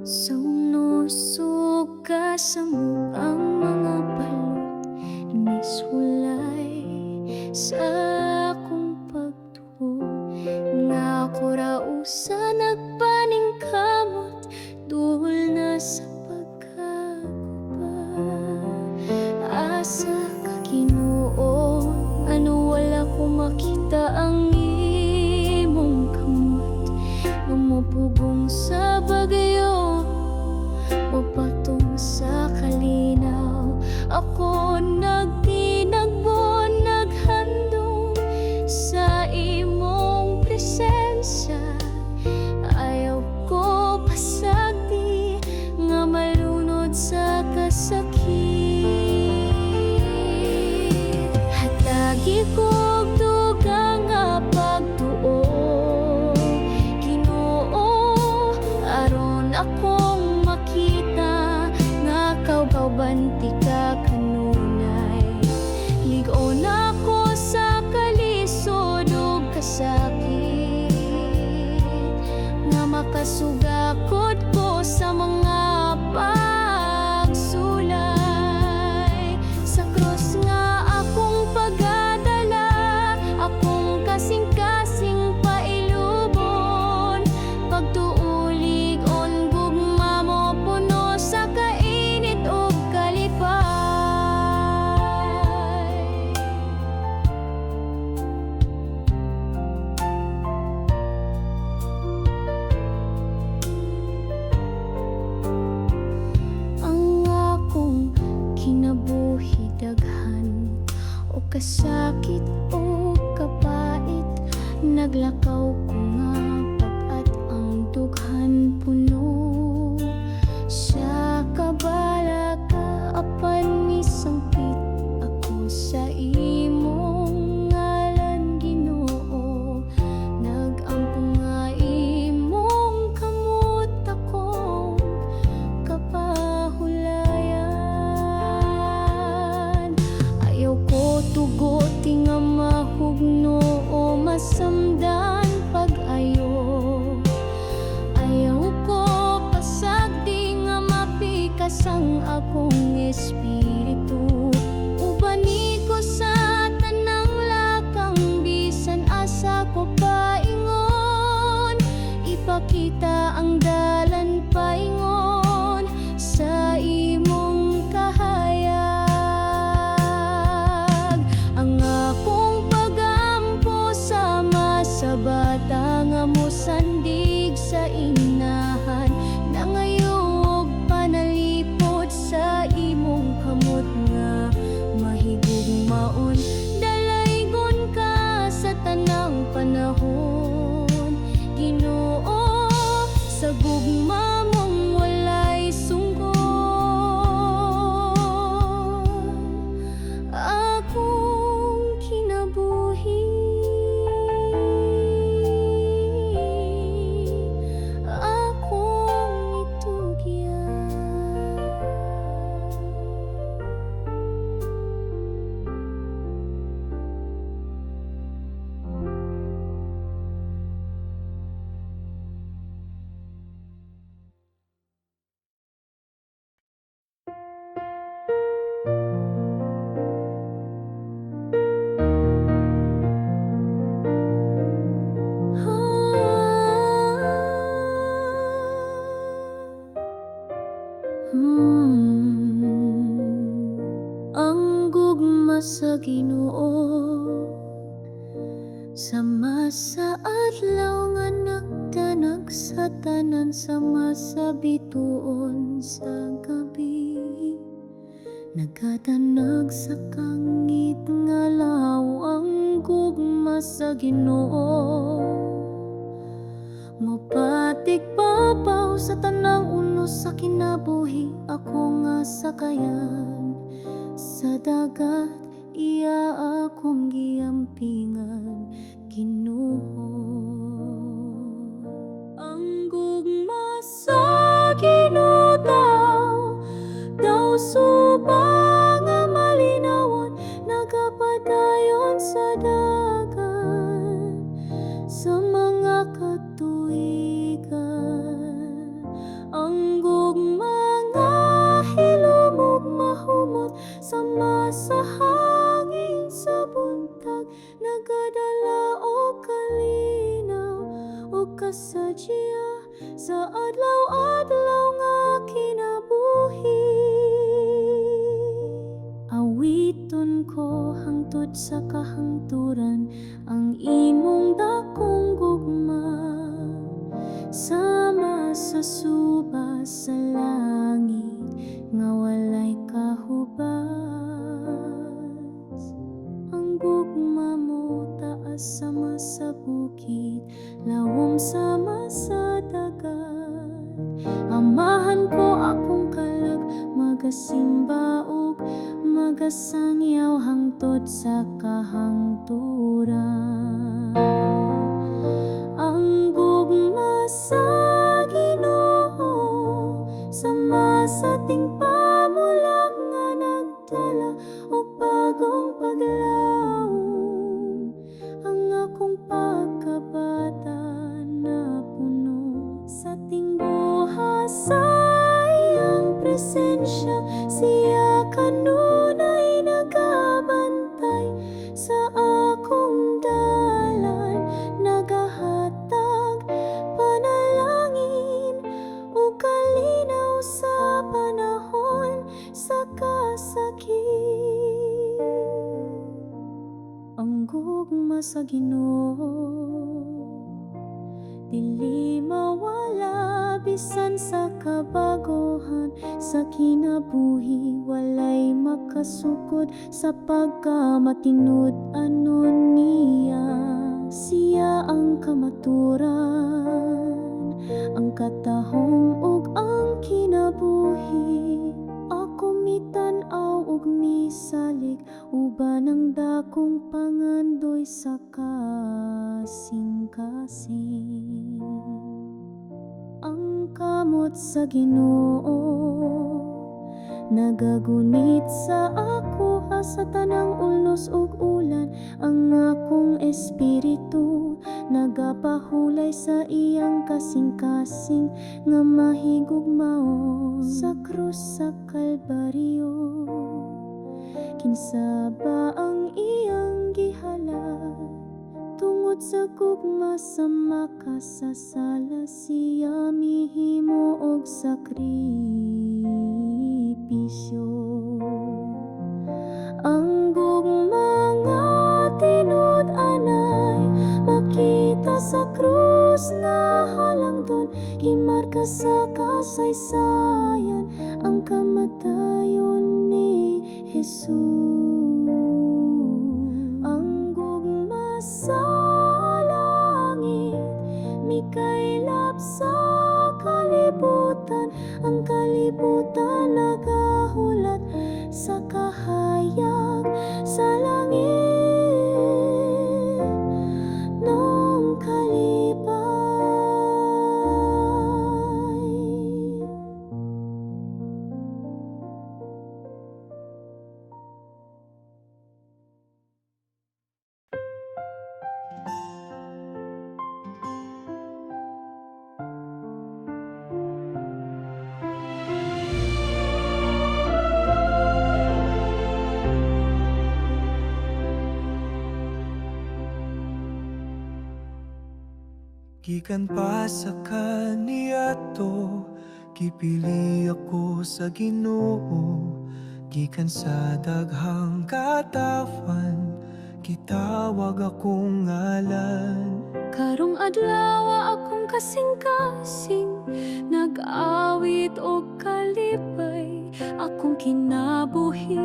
sa unos ug kasamok. Ang mga balot nisulay sa akong pagtuo nga ako ra usa nagpaningkamot duol na sa pagkaguba. Asa ka, Ginoo, ngano wala ko makita ang imong kamot nga mopugong sa bagyo, mopatong sa kalinaw? Ako nagtinagbo, naghandom sa imong presensya. Ayaw ko pasagdi nga malunod sa kasakit. Hatagi kog dugang nga pagtuo, Ginoo, aron akong makita nga kauban ka kanunay. Lig-on ako sa kalisod ug kasakit nga makasugakod ko sa mga pagsulay. Sa krus nga akong pagadala, akong kasing-kasing pailubong. Kasakit o kapait. Naglakaw ko nga pag-at ang dughan puno sa kabalaka, apan misangpit ako sa imong ngalan, Ginoo. Nagampo nga imong kamot akong kapahulayan. Ayaw ko tugoti nga mahugno o masamdan pag-ayo. Ayaw ko pasagdi nga mapikas ang akong espiritu. Ubani ko sa tanang lakang bisan asa ko paingon. Ipakita ang dalan paingon sa imong kahayag. Ang akong pagampo sama sa bata nga mosandig sa inahan, nangayo og panalipod sa imong kamot nga mahigugmaon. Dalaygon ka sa tanang panahon, Ginoo, sa gugma mong walay sungkon. Akong kinabuhi, akong itugyan. Ang gugma sa Ginoo sama sa adlaw nga nagdanag sa tanan, sama sa bituon sa gabi, nagadanag sa kangit nga law. Ang gugma sa Ginoo mopatigbabaw sa tanang unos sa kinabuhi. Ako nga sakayan sa dagat, iya akong giampingan, Ginoo. Ang gugma sa Ginoo daw daw suba nga malinawon, nagapadayon sa dagan sa mga katuigan. Ang gugma nga hilom ug mahumot sama sa hangin sa buntag, nagadala og kalinaw ug kasadya sa adlaw-adlaw nga kinabuhi. Awiton ko hangtod sa kahangturan ang imong dakong gugma, sama sa suba sa langit nga walay kahubas. Ang gugma mo taas sama sa bukid, lawom sama sa dagat. Amahan ko akong kalag, magasimba ug magasangyaw hangtod sa kahangturan. Ang gugma sa Ginoo sama sa tingpamulak nga nagdala og bagong paglawom. Ang akong pagkabata napuno sa tingguha sa iyang presensya. Siya kanunay nagabantay sa akong dalan, nagahatag panalangin ug kalinaw sa panahon sa kasakit. Ang gugma sa Ginoo dili mawala. Bisan sa kabagohan sa kinabuhi, walay makasukod sa pagkamatinud-anon niya. Siya ang kamaturan, ang katahom ug ang kinabuhi. Ako mitan-aw ug misalig uban ang dakong pangandoy sa kasing-kasing. Ang kamot sa Ginoo nagagunit sa ako sa tanang ulos ug ulan. Ang akong espiritu nagapahulay sa iyang kasing-kasing nga mahigugmaon. Sa krus sa Kalbaryo, kinsa ba ang iyang gihalad? Tungod sa gugma sa makasasala, siya mihimo og sakripisyo. Ang gugma nga tinud-anay makita sa krus na halangdon. Gimarka sa kasaysayan ang kamatayon ni Jesus. Ang gugma sa langit mikaylap sa kalibutan. Ang kalibutan nagahulat sa kahayag sa langit nung kalipay. Gikan pa sa kaniadto, gipili ako sa Ginoo. Gikan sa daghang katawhan, gitawag akong ngalan. Karong adlaw, akong kasing-kasing nag-awit og kalipay. Akong kinabuhi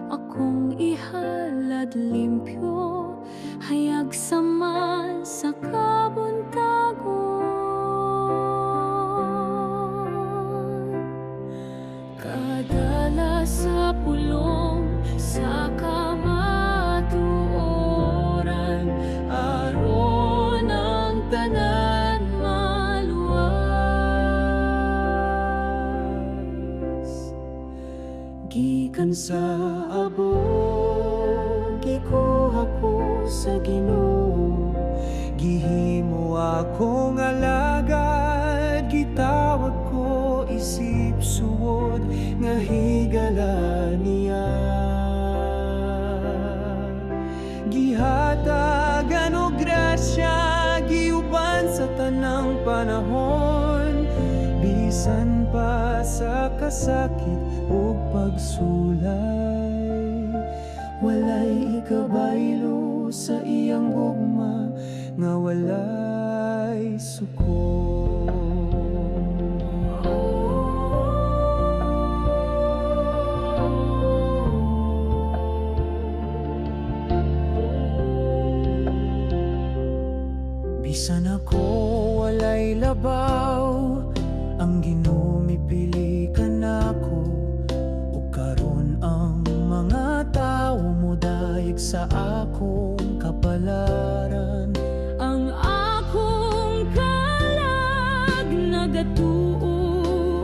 akong ihalad limpyo, hayag sama sa kabuntagon. Kadala sa pulong sa kamatuoran, aron ang tanan maluwas. Gikan sa abog, gikuha ko sa Ginoo. Gihimo akong alagad, gitawag ko isip suod nga higala niya. Gihatagan og grasya, giuban sa tanang panahon, bisan pa sa kasakit ug pagsulay. Walay ikabaylo sa iyang gugma nga walay suko. Bisan ako walay labaw, ang Ginoo mipili kanako. Ug karon ang mga tawo modayeg sa akong kapalaran. Ang akong kalag nagatuo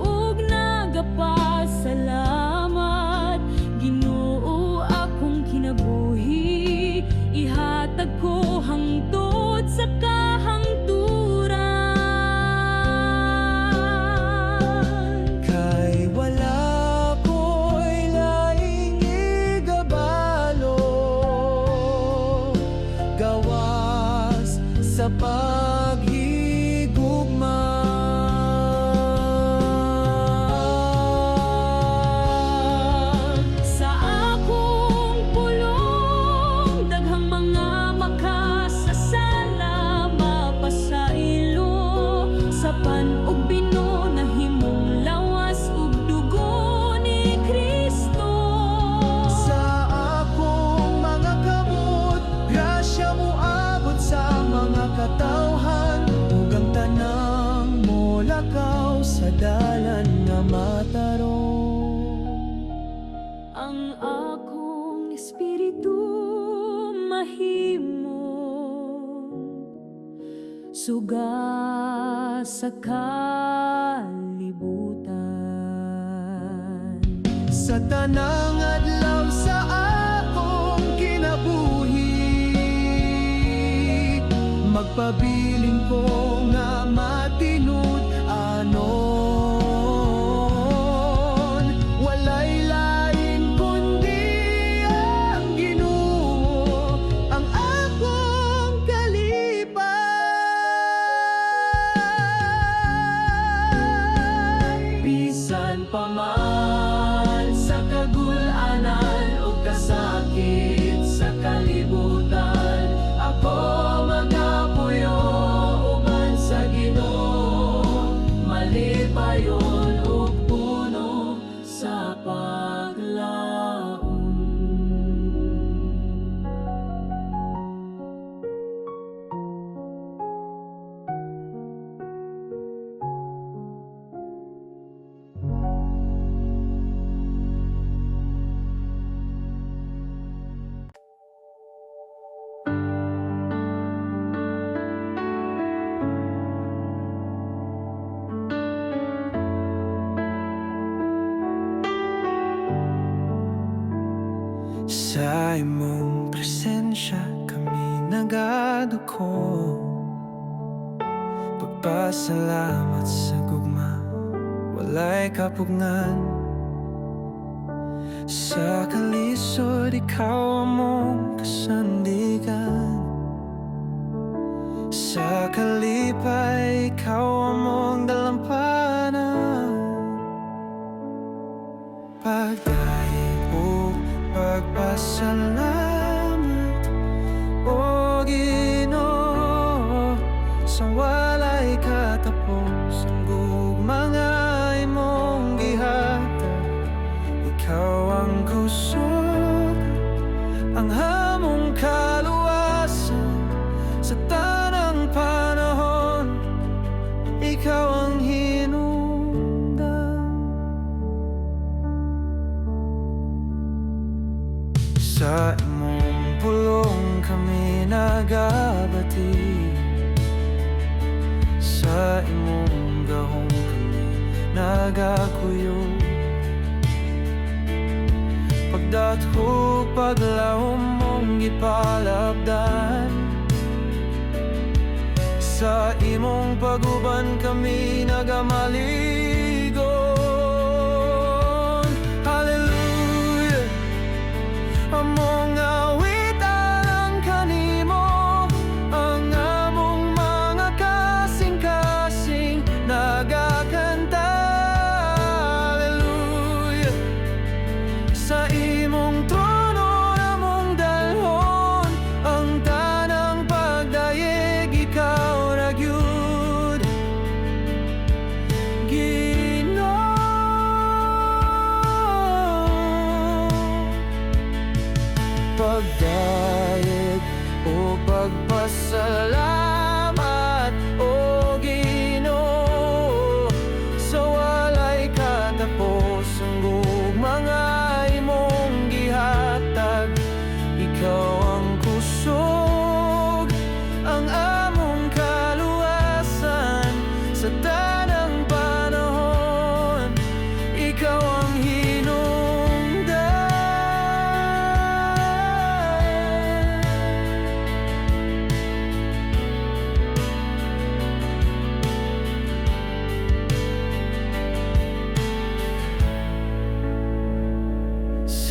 ug nagapasalamat. Ginoo, akong kinabuhi ihatag ko hangtod sa kahangturan. Kay wala ko'y laing igabalo gawas sa paghigugma. Sa akong pulong daghang mga makasasala, mapasailo sa pan ug binulan. Suga sa kalibutan. Sa tanang adlaw sa akong kinabuhi, magpabilin ko nga matinud-anon. Walay lain kundi ang Ginoo, ang akong kalipay. Bisan pa man sa kagul-anan o kasakit sa kalibutan, ako magapuyo uban sa Ginoo, malipayon ug puno sa paglaom. Sa imong presensya kami nagaduko. Pagpasalamat sa gugma, walay kapugngan. Sa kalisod, ikaw among kasandigan. Sa kalipay, ikaw among dalampanan. Pagdayeg ug pagpasalamat, O Ginoo, sa walay katapos ang gugma nga imong gihatag. Ikaw ang kusog, ang among kaluwasan. Sa tanang panahon, ikaw ang hinungdan. Sa imong pulong kami nagabati. Sa imong gahom kami nagakuyog. Pagdathog, paglahom mong gipalabdan. Sa imong paguban kami nagamaligon. Hallelujah, among awitan ang kanimo. Ang among mga kasing-kasing nagakanta. Hallelujah, sa imong trono namong dalhon ang tanang pagdayeg, ikaw ra gyud, Ginoo. Pagdayeg o pagpasalamat, O Ginoo, sa walay katapos ang gugma nga imong gihatag. Ikaw ang kusog, ang among kaluwasan. Sa tanang panahon, ikaw ang hinungdan.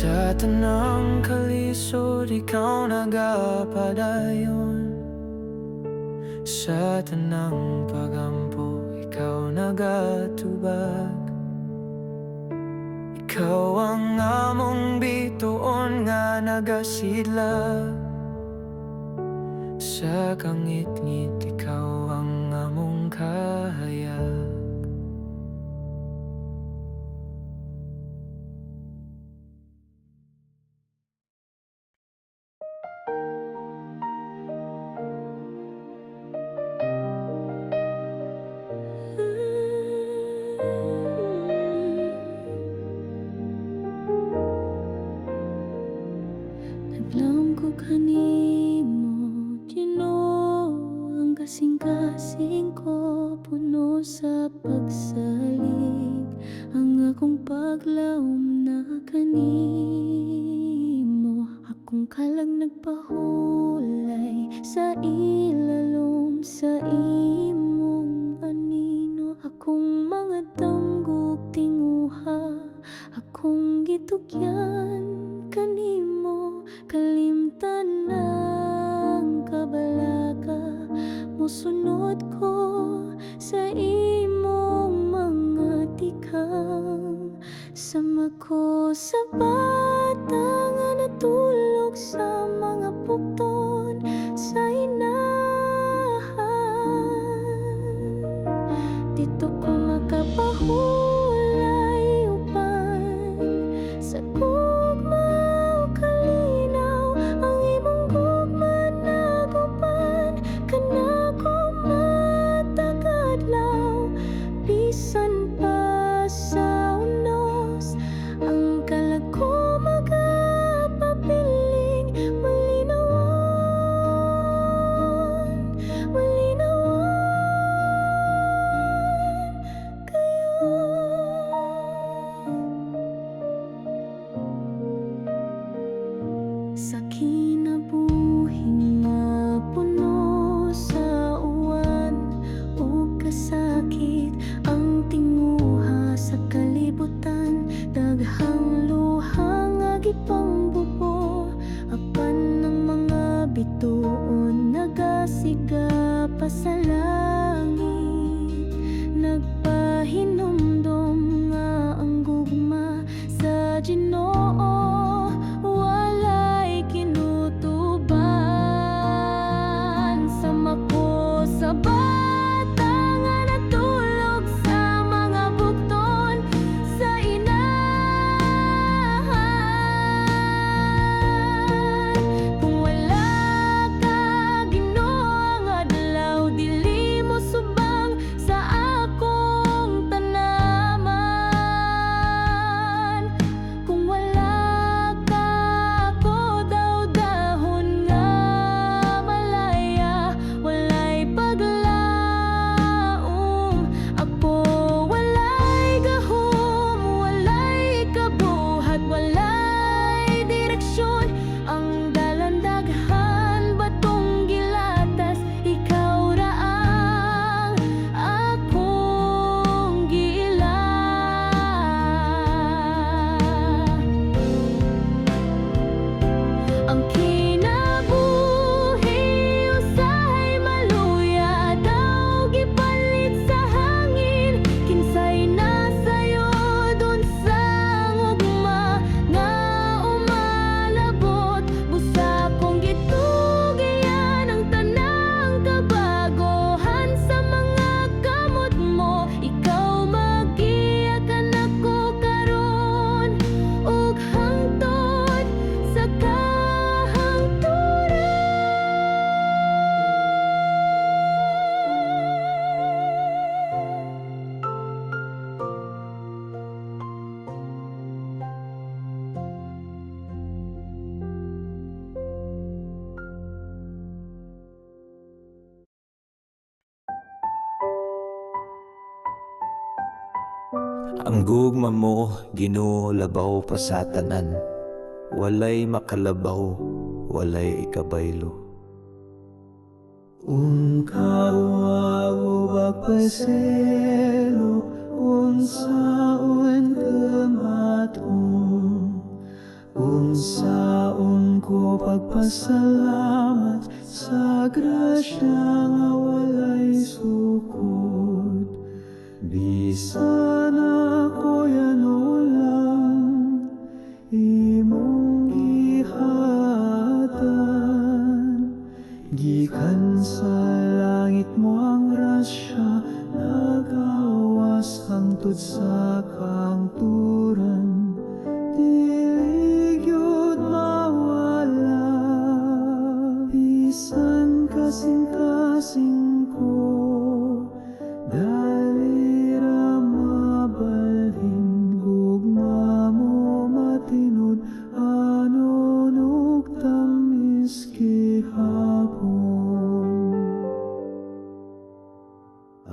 Sa tanang kalisod, ikaw nagapadayon. Sa tanang pagampo, ikaw nagatubag. Ikaw ang among bituon nga nagasidla. Sa kangitngit, ikaw ang among kahayag. Naglam ko kanimo, Ginoo, ang kasing-kasing. Bahin ko puno sa pagsalig. Ang akong paglaom na kanimo. Akong kalag nagpahulay sa ilalom sa imong anino. Akong mga damgog tinguha, akong gitugyan kanimo. Kalimtan ang kabalaka, mosunod ko sa imong mga tikang. Sama ko sa bata nga natulog sa mga bukton sa inahan. Dito ko makapahulay upan sa gugma ug kalinaw. Ang imong gugma naguban kanako matag adlaw. Bisan pa sa unos, ang kalag ko magapabiling malinawan, malinawan kayo. Sa kinabuhi nga puno sa uwan ug kasakit, ang tinguha sa kalibutan, daghang luha nga gipangbubo, apan ang mga bituon nagasiga pa sa langit. Nagpahinumdom nga ang gugma sa Ginoo walay kinutuban. Sama ko sa bata nga natulog sa mga bukton sa inahan. Kung wala ka, Ginoo, ang adlaw dili mo subang sa akong tanaman. Kung wala ka, ako daw dahon nga malaya, walay paglaom. Ako walay gahom, walay kabuhat, walay direksyon. Ang dalan daghan batong gilatas, ikaw ra ang akong giila. Ang kinabuhi usahay maluya daw gipalit sa hangin. Kinsay nasayod, unsang ugma nga umalabot? Busa kong gitugayan ang tanang kabagohan sa mga kamot mo. Ikaw magiya kanako karon ug hangtod sa kahangturan. Ang gugma mo, Ginoo, labaw pa sa tanan. Walay makalabaw, walay ikabaylo. Ung paselo, unsaon kamaton, unsaon ko pagpasalamat sa grasya nga walay sukod. Bisan ako'y ano lang, imong gihatagan. Gikan sa langit mo ang grasya, nagawas hangtod sa kahangturan. Dili gyud mawala, bisan kasing-kasing ko, dali ra mabalhin, gugma mo matinud anon ug tamis gihapon.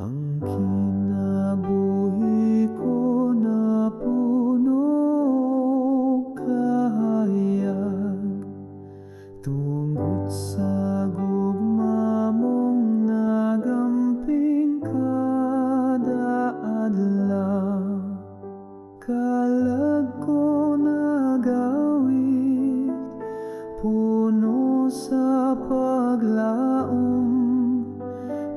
Ang kinabuhi ko napuno og kahayag tungod sa gugma mong nagamping kada adlaw. Kalag ko nagawit, puno sa paglaom.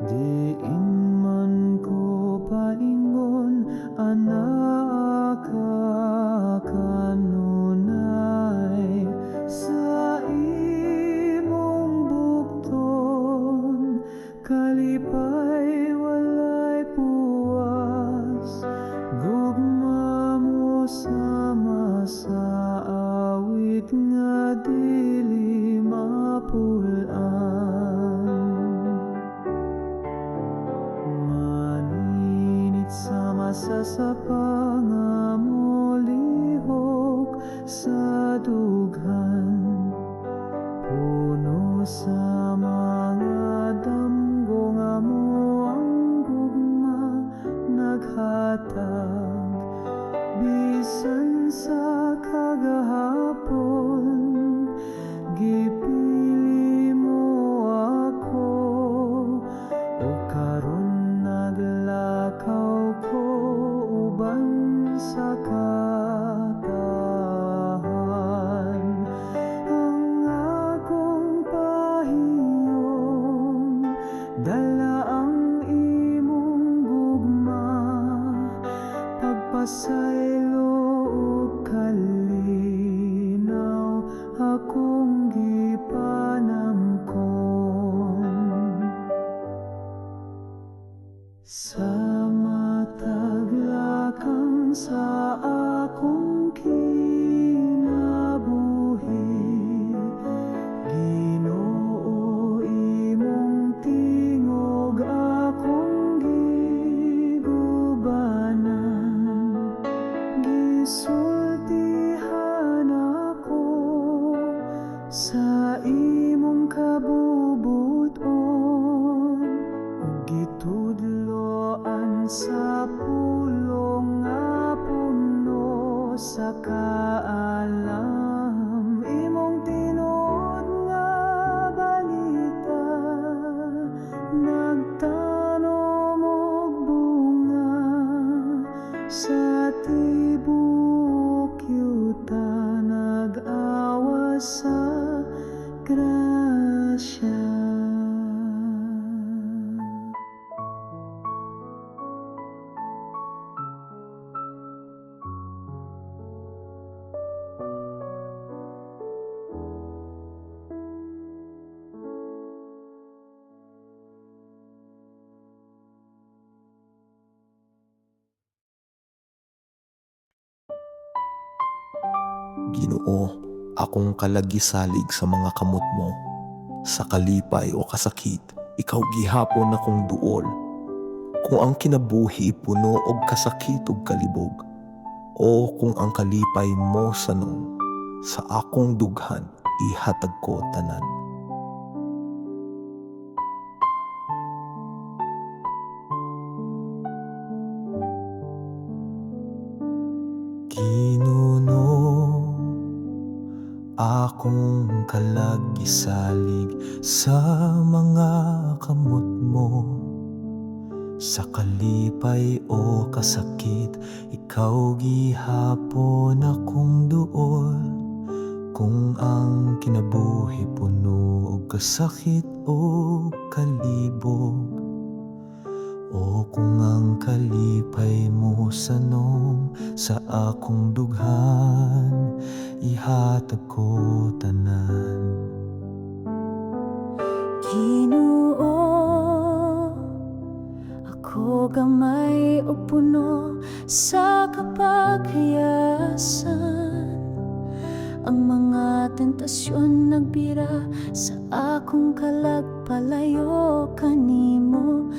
Diin man ko paingon, anaa ka kanunay. Sa imong bukton, kalipay walay puwas. Gugma mo sama sa awit nga dili mapul-an. Maninit sama sa sapa nga molihok sa dughan, puno sa mga damgo nga amo ang gugma naghatag. Bisan sa kagahapon, gipili mo ako, ug karon naglakaw ko uban sa katawhan. Ang akong pahiyom, dala ang imong gugma, pagpasaylo ug kalinaw akong gipanamkon. Sa matag lakang sa akong kinabuhi, Ginoo, imong tingog akong gigubanan. Gisultihan ako sa imong kabubut-on ug gitudloan sa pulong nga puno sa kaalam. Imong tinuod nga balita nagtanom og bunga sa tibuok yuta, nag-awas sa grasya. Ginoo, akong kalag gisalig sa mga kamot mo. Sa kalipay o kasakit, ikaw gihapon akong duol. Kung ang kinabuhi puno og kasakit ug kalibog, o kung ang kalipay mo sanong, sa akong dughan ihatag ko tanan. Ginoo, akong kalag gisalig sa mga kamot mo. Sa kalipay o kasakit, ikaw gihapon akong duol. Kung ang kinabuhi puno og kasakit o kalibog, o kung ang kalipay mo sanong, sa akong dughan ihatag ko tanan. Ginoo, ako gamay ug puno sa kapaghiyasan. Ang mga tentasyon nagbira sa akong kalag palayo kanimo.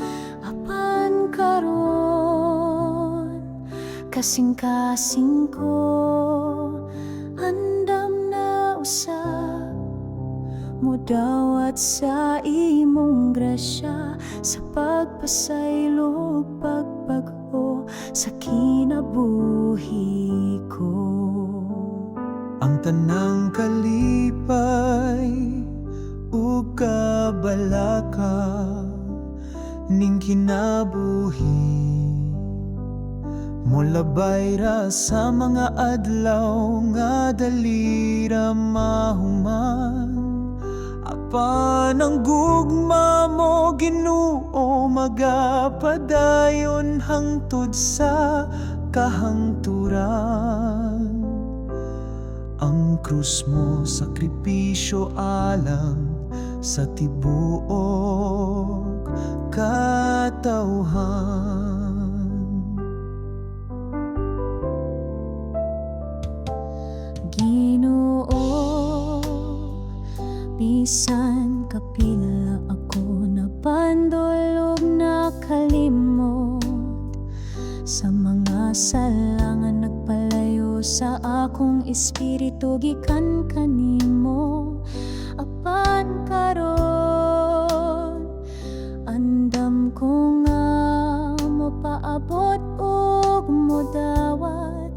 Apan karon, kasing-kasing ko, andam na usab Mudawat sa imong grasya, sa pagpasaylo ug pagbag-o sa kinabuhi ko. Ang tanang kalipay ug kabalaka ning kinabuhi molabay ra sa mga adlaw nga dali ra mahuman. Apan ang gugma mo, Ginoo, magapadayon hangtod sa kahangturan. Ang krus mo, sakripisyo alang sa tibuok katawhan. Ginoo, bisan kapila ako napandol ug nakalimot sa mga sala nga nagpalayo sa akong espiritu gikan kanimo, apan karon andam ko nga mopaabot ug modawat.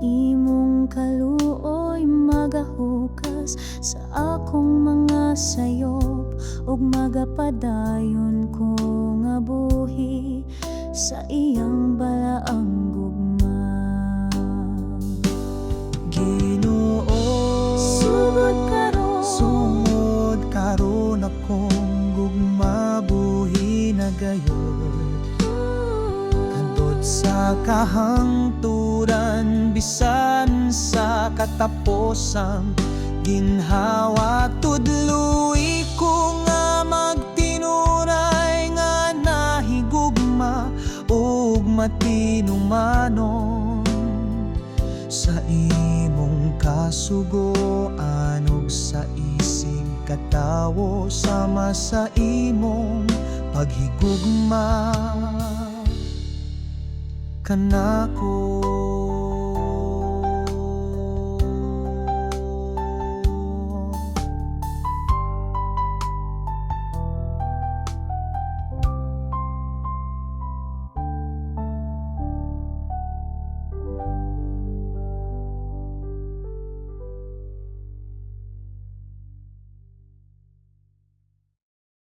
Imong kaluoy magahukas sa akong mga sayop ug magapadayon ko nga buhi sa iyang balaang gugma. Ginoo, Sugod karon, sugod karon, akong gugma buhi na gayod hangtod sa kahangturan, bisan sa kataposang ginhawa. Tudloi ko nga magtinunay nga nahigugma ug matinumanon sa imong kasugoan ug sa isig katawo, sama sa imong paghigugma kanako.